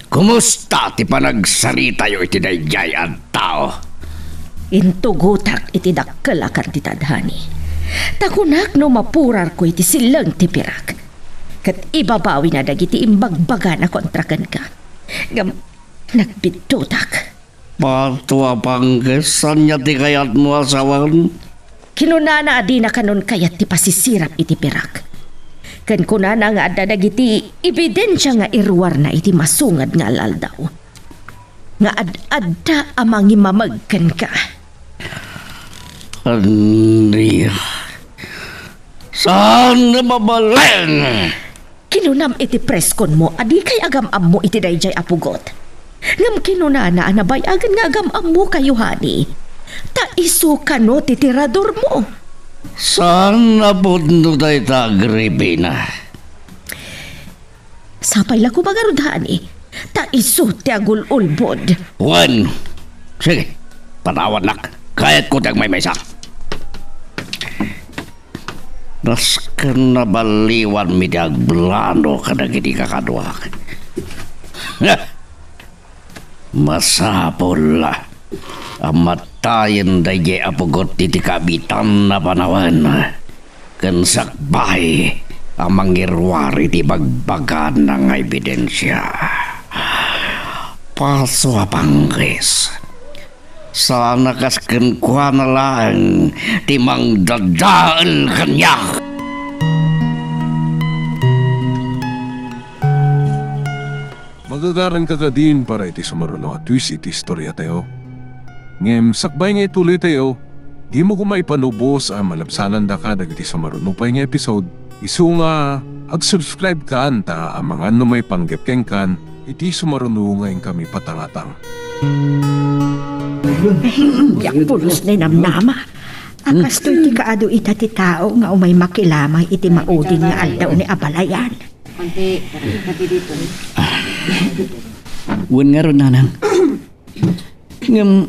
Kumusta ti panagsaritayo iti daydiay a tao? Intugotak iti dakkel a kantidad, honey. Ta kunak no mapurarko iti silleng ti pirak, ket ibabawina dagiti imbagbagana kontra kenka. Ngem nagbidduttak. Pato a pangges, ania ti kayatmo a sawen? Kinunana a dina kanon kayat ti pasisirap iti pirak. Ken kunana nga adda dagiti ebidensia nga iruarna iti masungad nga al-aldaw, nga ad-adda a mangimameg kenka. Ania? Saan a mabalin? Kinunam iti preskonmo a dikay agam-ammo iti daydiay a pugot. Ngem kinunana a nabayagen nga agam-ammokayo, honey. Ta isu kano ti tiradormo. Saan a pudno dayta, Agripina? Sapay la koma ngarud, honey, ta isu ti agul-ulbod. Wen, sige, panawannak. Kayatko ti agmaymaysa. Nasken naballiwanmi ti agplano kadagiti kakaduak. Masapul a matayen daydiay a pugot iti kabitan a panawen ken sakbay a mangiruar iti bagbagana nga ebidensia. Paso a pangges, saan a kas kenkuana laeng ti mangdadael kaniak. Magagaranka kadin para iti sumaruno a twist iti istoriatayo. Ngem sakbay nga ituloytayo, dimo koma ipanubos a malabsanandaka dagiti sumaruno pay nga episode. Isu nga ag-subscribe kan ta amangan no maipanggep kenkan iti sumaruno nga inkami patangatang. Diak pulos ni namnama a kastoy ti kaadu ita ti tao nga umay makilamay iti maudi nga aldaw ni abalayan. Konti, konti dito. Wen ngarud, nanang. Ngem,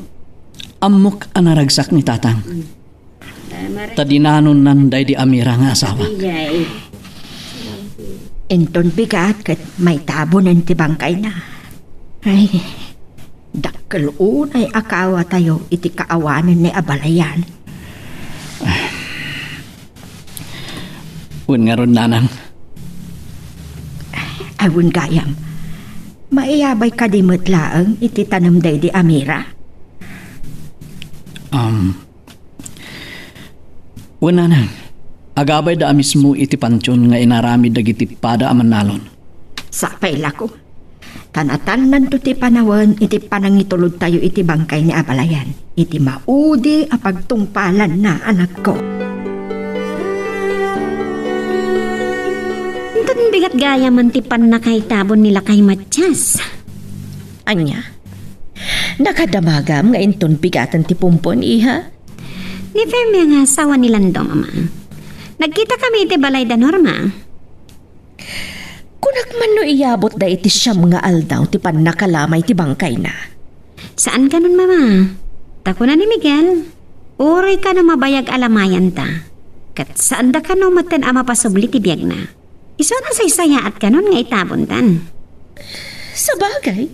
ammok a naragsak ni tatang. Ta dinanonnan daydi Amira nga asawa. Inton bigat ket maitabonen ti bangkayna. Ay, dakkel unay a kaawatayo iti kaawanen ni abalayan. Wen ngarud, nanang. Ay, wen gayam. Maiyabay kadi met laeng iti tanem daydi Amira? Um, wen, nanang. Agabayda a mismo iti pantion nga inaramid dagiti pada a mannalon. Sapay la ko. Ta natannanto ti panawen iti panangitulodtayo iti bangkay ni abalayan iti maudi a pagtungpalanna, anakko. Inton bigat gayamen ti pannakaitabon ni lakay Matias. Ania? Nakadamagam nga inton bigaten ti pumpon, iha? Ni Fermia nga asawa ni Lando, Mama. Nagkitakami iti balay da Norma. Kunak man no iyabutda iti siam nga aldaw ti pannakalamay ti bangkayna. Saan kanon, Mama. Ta kuna ni Miguel, uray kano mabayag a lamayanta. Ket saanda kano metten a mapasubli ti biagna. Isu a nasaysayaat kanon nga itabontan. Sabagay.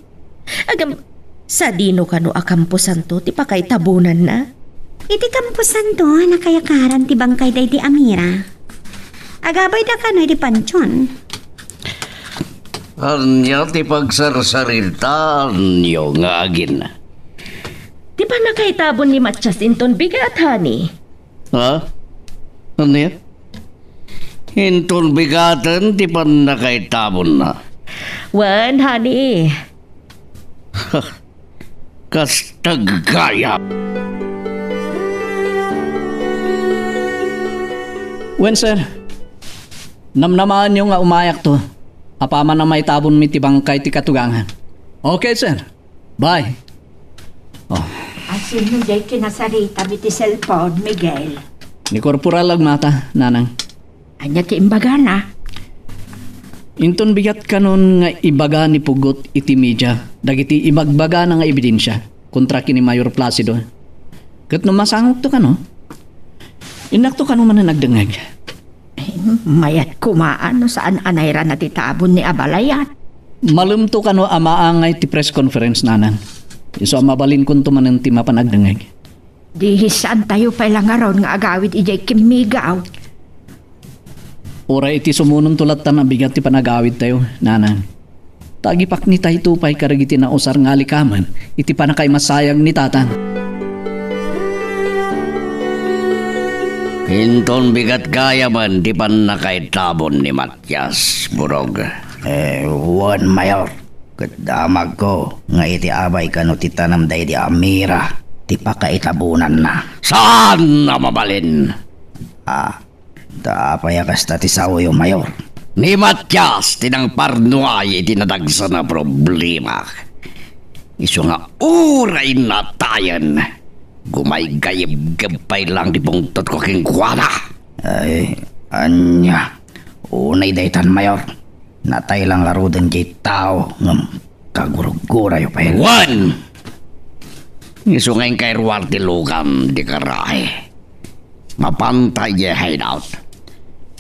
Agam, sadino kano a kamposanto ti pakaitabonanna? Iti kamposanto a nakayakaran ti bangkay daydi Amira. Agabayda kano iti pantion. Ania ti pagsarsaritaanyo nga agin? Ti pannakaitabon ni Matias inton bigat, honey. Ha? Ania? Inton bigaten ti pannakaitabonna. Wen, honey. Kasta gayam. Wen, sir. Namnamaenyo nga umayakto. Apaman a maitabonmi ti bangkay ti katugangan. Okay, sir. Bye. Oh. Asino jay kinasaritam iti cellphone, Miguel? Ni Korporal Agmata, nanang. Ania ti imbagana? Inton bigat kanon nga ibaga ni Pugot iti media dagiti ibagbagana nga ebidensia kontra ken ni Mayor Placido. Ket no masangokto kano, innakto kano manen agdengngeg. Mayat koma no saan a nairana ti tabon ni Abalayat. Malemto kano a maangay ti press conference, nanang. Isu a mabalinkonto manen ti mapan agdengngeg. Di saantayo pay la ngarud nga agawid idiay kimmigaw. Uray iti sumunonto lattan a bigat ti panagawidtayo, nanang. Ta agipaknitayto pay kadagiti nausar nga alikamen iti pannakaimasayag ni tatang. Inton bigat gayamen ti pannakaitabon ni Matias, Burog. Eh, wen, Mayor. Ket damagko nga iti abay kano ti tanem daydi a mira ti pakaitabonanna. Saan a mabalin? Ah, ta apay a kasta ti saoyo, Mayor? Ni Matias ti nangparnuay iti nadagsen a problema. Isu nga uray natayen, gumaygayebgeb pay lang ti pungtotko kenkuana. Ay, ania? Unay daytan, Mayor. Natay lang ngaruden diay tao ngem kagurgurayo pay. Wen! Isu nga inkairuar ti lugan ti garahe. Mapanta idiay hideout.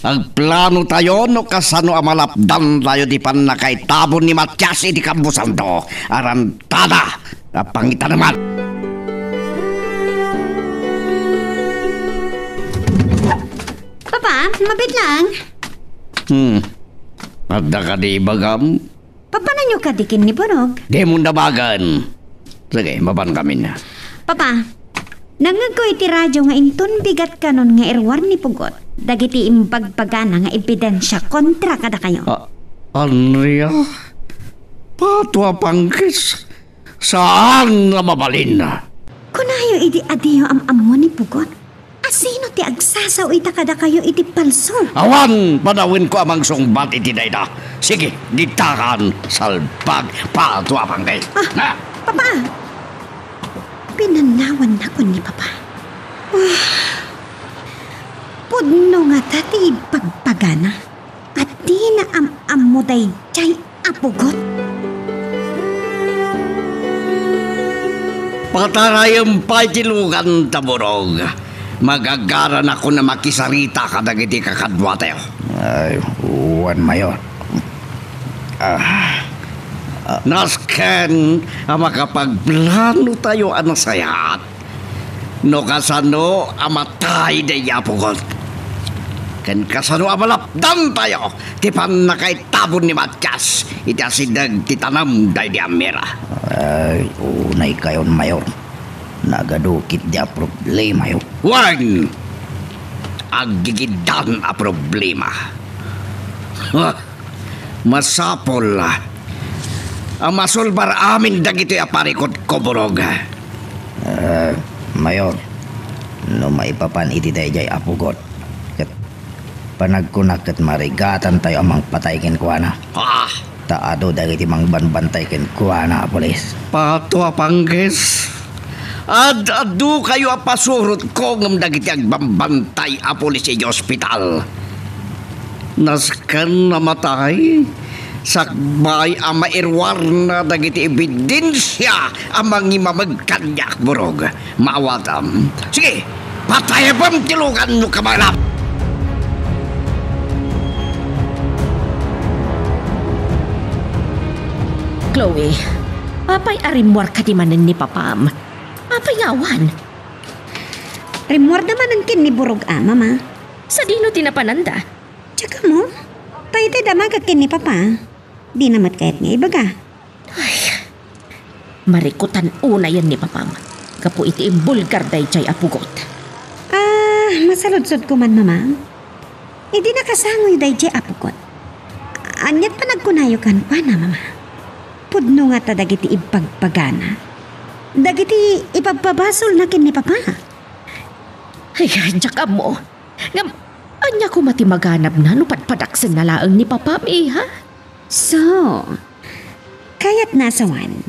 Agplanotayo no kasano a malapdantayo ti pannakaitabon ni Matias iti kabusanto. Arantada a pangitaneman. Papa, mabit lang. Hmm. Adda kadi ibagam? Papananyo kadi ken ni Burog? Dimon dabagan. Sige, mapan kami na. Papa, nangngegko iti radio nga inton bigat kanon nga iruar ni Pugot dagiti imbagbagana nga ebidensia kontra kadakayo. Ah, Andrea? Pato a pangkis? Saan a mabalin? Kunayo idi adiyo am-ammo ni Pugot. Asino ti agsasao ita kadakayo iti palso? Awan panawenko a mangsungbat iti dayta. Sige, ditakan, salbag, pato a pangkis. Ah, na! Papa! Pinanawannakon ni Papa. Ah, pudno ngata ti ibagbagana. A dina am-ammo daydiay a Pugot. Patarayem pay ti luganta, Burog. Magagaranakon a makisarita kadagiti kakaduatayo. Ay, wen, Mayor. Ah, ah. Nasken a makapagplanotayo a nasayaat, no kasano a matay daydi a Pugot, ken kasano a malapdantayo ti pannakaitabon ni Matias iti asideg ti tanem daydi a mira. Ay, unay kayon, Mayor. Nagadu ketdi a problemayo. Wen! Aggigiddan a problema. Masapul a masulbar amin dagitoy a parikutko, Burog. Ah, Mayor, no maipapan iti daydiay a Pugot, ket panagkunak ket marigatantayo a mangpatay kenkuana. Ah! Ta adu dagiti mangbanbantay kenkuana a pulis. Pato a pangkis. Ad-adukayo a pasurotko ngem dagiti agbambantay a pulis iti ospital. Nasken a matay, sakbay a mairuarna dagiti ebidensia a mangimameg kaniak, Burog. Maawatam. Sige, patayepem ti lugan no kabalak. Chloe, apay a rimmuar kadi manen ni Papam? Apay nga awan? Rimmuarda manen ken ni Burog a, Mama. Sadino ti napananda? Diak ammo. Dayta damagek ken ni Papa. Dina met kayat nga ibaga. Ay, marikutan unayen ni Papam gapu iti imbulgar daydiay a Pugot. Ah, masaludsodko man, Mama. Idi nakasangoyo daydiay a Pugot, aniat panagkunayo kenkuana, Mama? Pudno ngata dagiti ibagbagana? Dagiti ipabpabasolna ken ni Papa? Ay, diak ammo. Ngem, ania koma ti maganabna no padpadaksenna laeng ni Papam, iha? So, kayatna a sawen,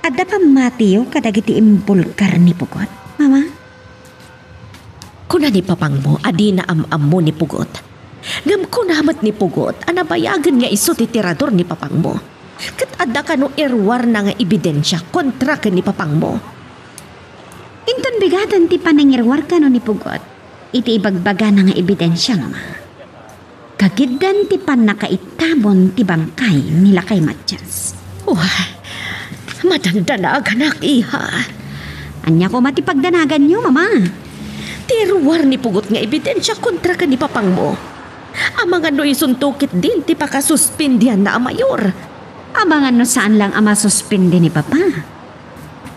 adda pammatiyo kadagiti imbulgar ni Pugot, Mama? Kuna ni papangmo a dina am-ammo ni Pugot. Ngem kuna met ni Pugot a nabayagen nga isu ti tirador ni papangmo. Ket adda kano iruarna nga ebidensia kontra ken ni papangmo. Inton bigaten ti panangiruar kano ni Pugot iti ibagbagana nga ebidensia, Mama. Kagiddan ti pannakaitabon ti bangkay ni Lakay Matias. Wah, madandanaganak, iha. Ania koma ti pagdanaganyo, Mama? Ti iruar ni Pugot nga ebidensia kontra ken ni papangmo. Amangan no isunto ketdin ti pakasuspindianna a mayor. Amangan no saan lang a masuspindi ni Papa.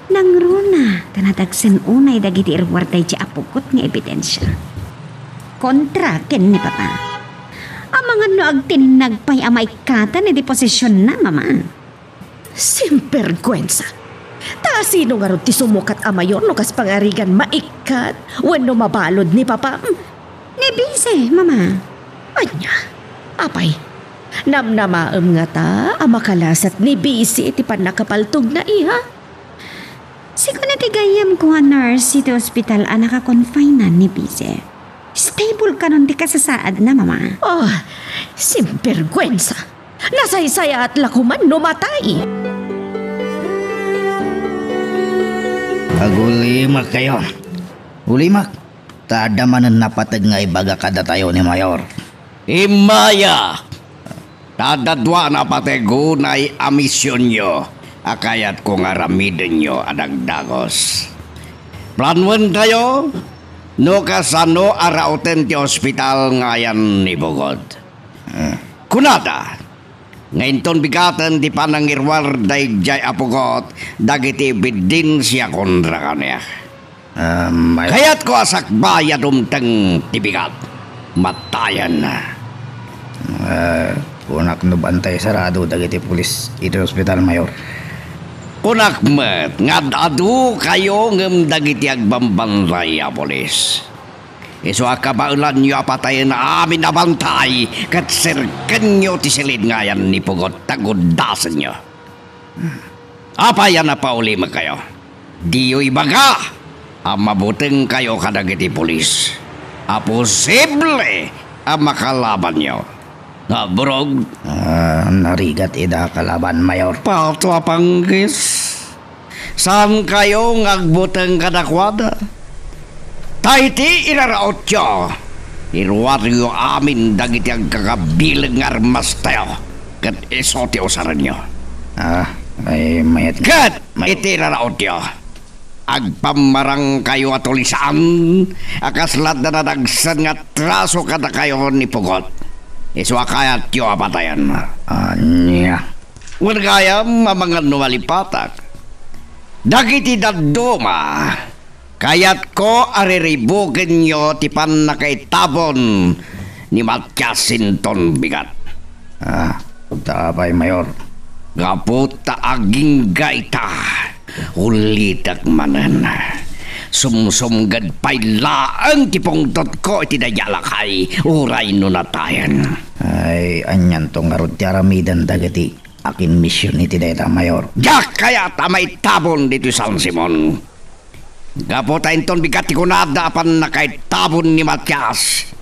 Nangruna ta nadagsen unay dagiti iruar daydiay a Pugot nga ebidensia kontra ken ni Papa. Amangan no agtinnag pay a maikkatan iti posisionna, Mama. Simperguensa! Ta sino ngarud ti sumukat a mayor no kas pangarigan maikkat wenno mabalud ni Papa? Ni Bise, Mama. Ania? Apay, namnamaem ngata a makalasat ni Bise iti pannakapaltogna, iha? Sika ti gayyemko a nurse iti ospital a nakakonfinan ni Bise. Stable kanon ti kasasaadna, Mama. Oh, simperguensa! Nasaysayaat la koman no matay! Agulimakkayo. Ulimak. Ta adda manen napateg nga ibaga kadatayo ni Mayor. Immaya! Ta adda dua a napateg unay a misionyo a kayatko nga aramidenyo a dagdagos. Planuentayo no kasano a rauten ti ospital nga ayan ni Bugod. Hmm. Kunada, nga inton bigaten ti panangiruar daydiay a Pugot dagiti ebidensia kontra kaniak. Ah, may- Kayatko a sakbay a dumteng ti bigat. Matayen. Ah, kunak no bantay sarado dagiti pulis iti ospital, Mayor. Kunak met nga ad-adu kayo ngem dagiti agbambantay a pulis. Isu a kabaelanyo a patayen amin a bantay ket serkenyo ti silid nga ayan ni Pugot ta guddasenyo. Apay a napaulimekkayo? Diyo ibaga a mabutengkayo kadagiti pulis a posible a makalabanyo. Naburog. Ah, narigat ida kalaban, Mayor. Pato a panggis. Saankayo nga agbuteng kadakuada. Ta iti irarautyo, iruaryo amin dagiti agkakabileg nga armastayo, ket isu ti usarenyo. Ah, ay, mayat. Ket may- iti irarautyo, agpammarangkayo a tulisaan a kasla adda nadagsen nga atraso kadakayo ni Pugot. Isu a kayatyo a patayen. Ania? Wen gayam, amangan no malipatak. Dagiti dadduma, kayatko a riribukenyo ti pannakaitabon ni Matias inton bigat. Ah, ta apay, Mayor? Gapu ta agingga ita, ulitek manen. Sumsumged pay laeng ti pungtotko iti daydiay a lakay, uray no natayen. Ay, anianto ngarud ti aramiden dagiti akinmision iti dayta, Mayor? Diak kayat a maitabon ditoy San Simon. Gapu ta inton bigat ti kunada a pannakaitabon ni Matias,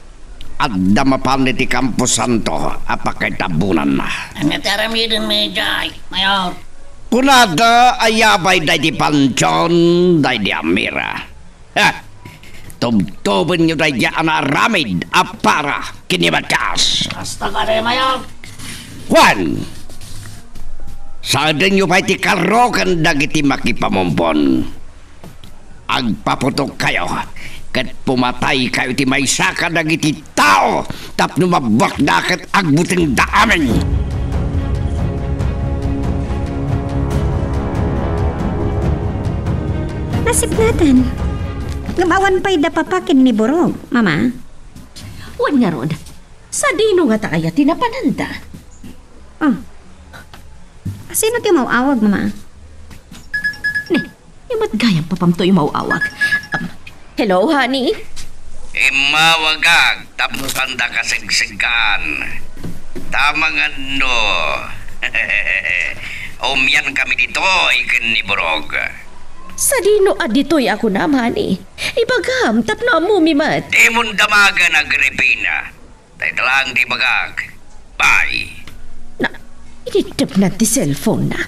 adda mapan iti Camposanto a pakaitabunan. Ania ti aramiden mi idiay, Mayor? Kunada a yabay daydi Panchon, daydi Amira. Ha! Tubtobenyo daydiay a naaramid a para ken ni Matias. Kasta kadi, Mayor. Juan, saedenyo pay ti karro ken dagiti makipamumpon. Agpaputokkayo ket pumataykayo iti maysa kadagiti tao tapno mabbuakda ket agbutengda amin. Nasipnatan. Ngem awan pay da Papa ken ni Burog, Mama. Wen ngarud, sadino ngata aya ti napananda? Ah. Sino ti umaw-awag, Mama? Ni, imat gayam papam to umaw-awag. Um, hello, honey? Immawagak tapno sanda kasegseggaan. Ta amangan no umian kami ditoy ken ni Burog. Sadino a ditoy a kunam, honey? Ibagam tapno ammomi met. Dimon damagen, Agripina. Dayta laeng ti ibagak. Bye. Na, iniddepna ti cellphone na.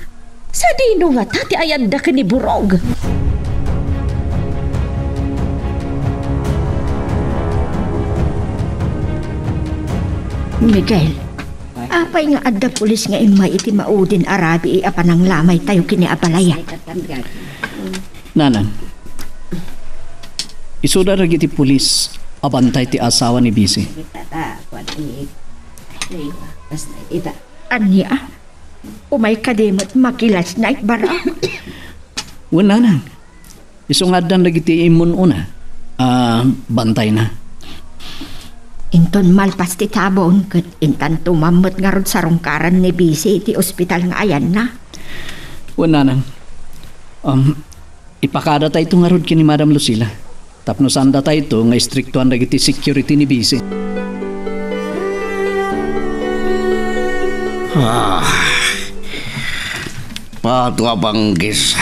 Sadino ngata ti ay-adda ken ni Burog? Miguel, apay nga adda pulis nga immay iti maudin a rabii a pananglamaytayo ken ni Abalaya? Nanang, isuda dagiti pulis a bantay ti asawa ni Bisi. Ania? Umay kadi met makilasna, Barok? Wen, nanang. Isu nga addan dagiti immun-una a bantayna. Inton malpas ti tabon, ket intanto mammet ngarud sarungkaran ni Bisi iti ospital nga ayanna. Wen, nanang. Um, Ipakadatayto ngarud ken ni Madam Lucila tapno saandatayto nga istriktuan dagiti security ni Bisi. Ah, pato a panggis.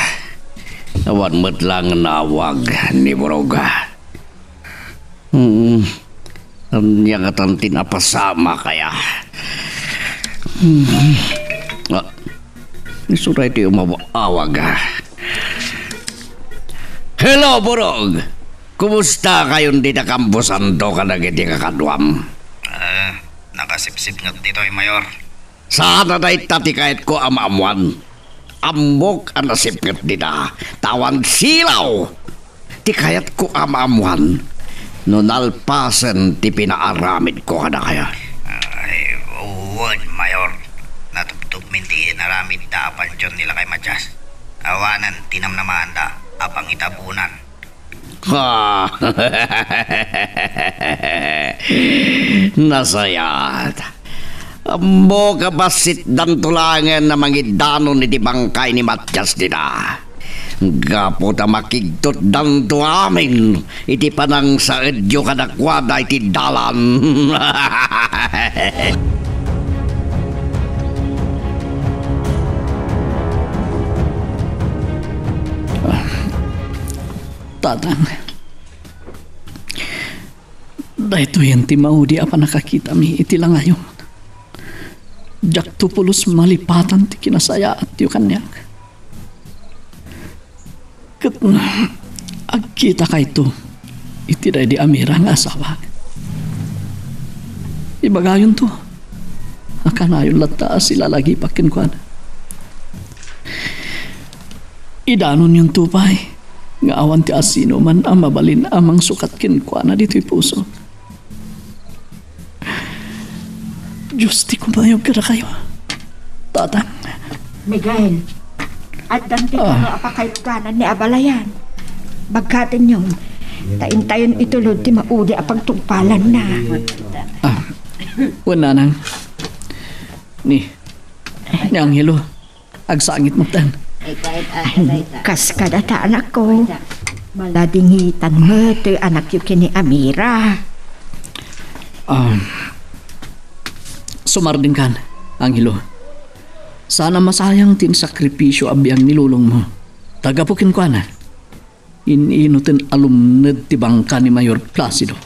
Awan met laeng naawag ni Buroga. Hmm. Ania ngatan ti napasamak aya? Hmm. Ah, isuda iti umawag. Hello, Burog! Kumusta kayon dita kamposanto kadagiti kakaduam? Ah, nakasipsipnget ditoy, Mayor. Saan a dayta ti kayatko a maammuan. Ammok a nasipnget dita, ta awan silaw ti kayatko a maammuan no nalpasen ti pinaaramidko kadakayo. Ay, wen, Mayor. Natubtubmin ti inaramidda a pantion ni Lakay Matias. Awanen ti namnamaanda a pangitabunan. Ha! Nasayaat. Ammok a bassitdanto laengen a mangidanon iti bangkay ni Matias dita. Gapu ta makigtutdanto amin iti panangsaedyo kadakuada iti dalan. Tatang, daytoyen ti maudi a pannakakitami iti langayom. Diakto pulos malipatan ti kinasayaatyo kaniak. Ket agkitakayto iti daydi a Mira nga asawak. Ibagayonto a kanayon latta a silalagipak kenkuana. Idanonyonto pay nga awan ti asinoman a mabalin a mangsukat kenkuana ditoy puso. Dios ti kumayog kadakayo, Tatang. Miguel, addan ti Ah. baro a pakailuganan ni Abalayan. Bagkatenyon, ta intayon itulod ti maudi a pagtungpalanna. Ah, wen, nanang. Ni, ni Angelo. Agsangit metten. Ay, kahit asa na ita. Kas kadata, anakko. Maladingitan met ti anakyo ken ni Amira. Ah, sumardengkan, Angelo. Saan a masayang ti insakripisio a biag ni lolongmo. Ta gapu kenkuana, in-inuten a lumned ti bangka ni Mayor Placido.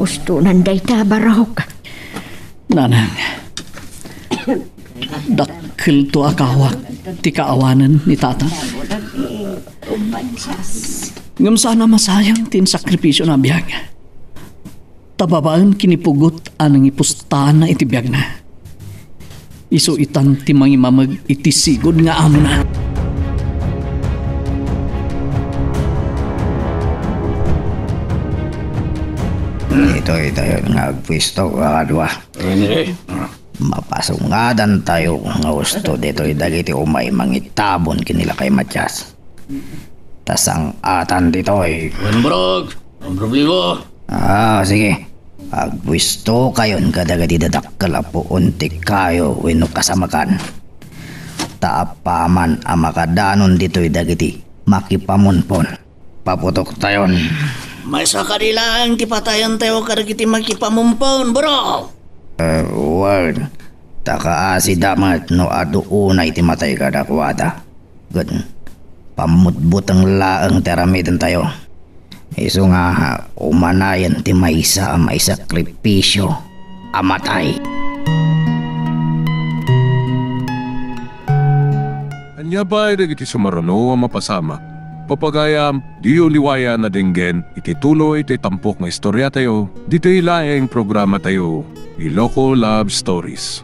Ustonan dayta, Barok. Nanang, dakkelto a kaawak ti kaawanen ni Tata. Ngem saan a masayang ti insakripisio na biag. Ta babaen ken ni pugot a nangipustaanna iti biagna. Isu itan ti mangimameg iti sigud nga amona. Ditoy tayo nga agpuesto, kakadua. Mapasungadan tayo nga usto ditoy dagiti umay mangitabon ken ni Lakay Matias. Ta sang-atan ditoy. Wen, Brog, ang problema. Ah, sige. Agpuesto kayon kadagiti dadakkel a puon ti kayo wenno kasamakan. Ta apaman a makadanon ditoy dagiti makipamunpon, paputok tayon. Maysa kadi laeng ti patayen tayo kadagiti makipamunpon, bro. Eh, well, ta kaasi da met no adu unay ti matay kadakuada. ken pammutbuteng laeng ti aramidentayo. Isu nga umanayen ti maysa a maisakripisio a matay. Ania pay dagiti sumaruno a mapasamak? Papagayam, diyo liwayan a denggen iti tuloy ti tampok nga istoriatayo, ditoy laeng programatayo, Iloko Love Stories.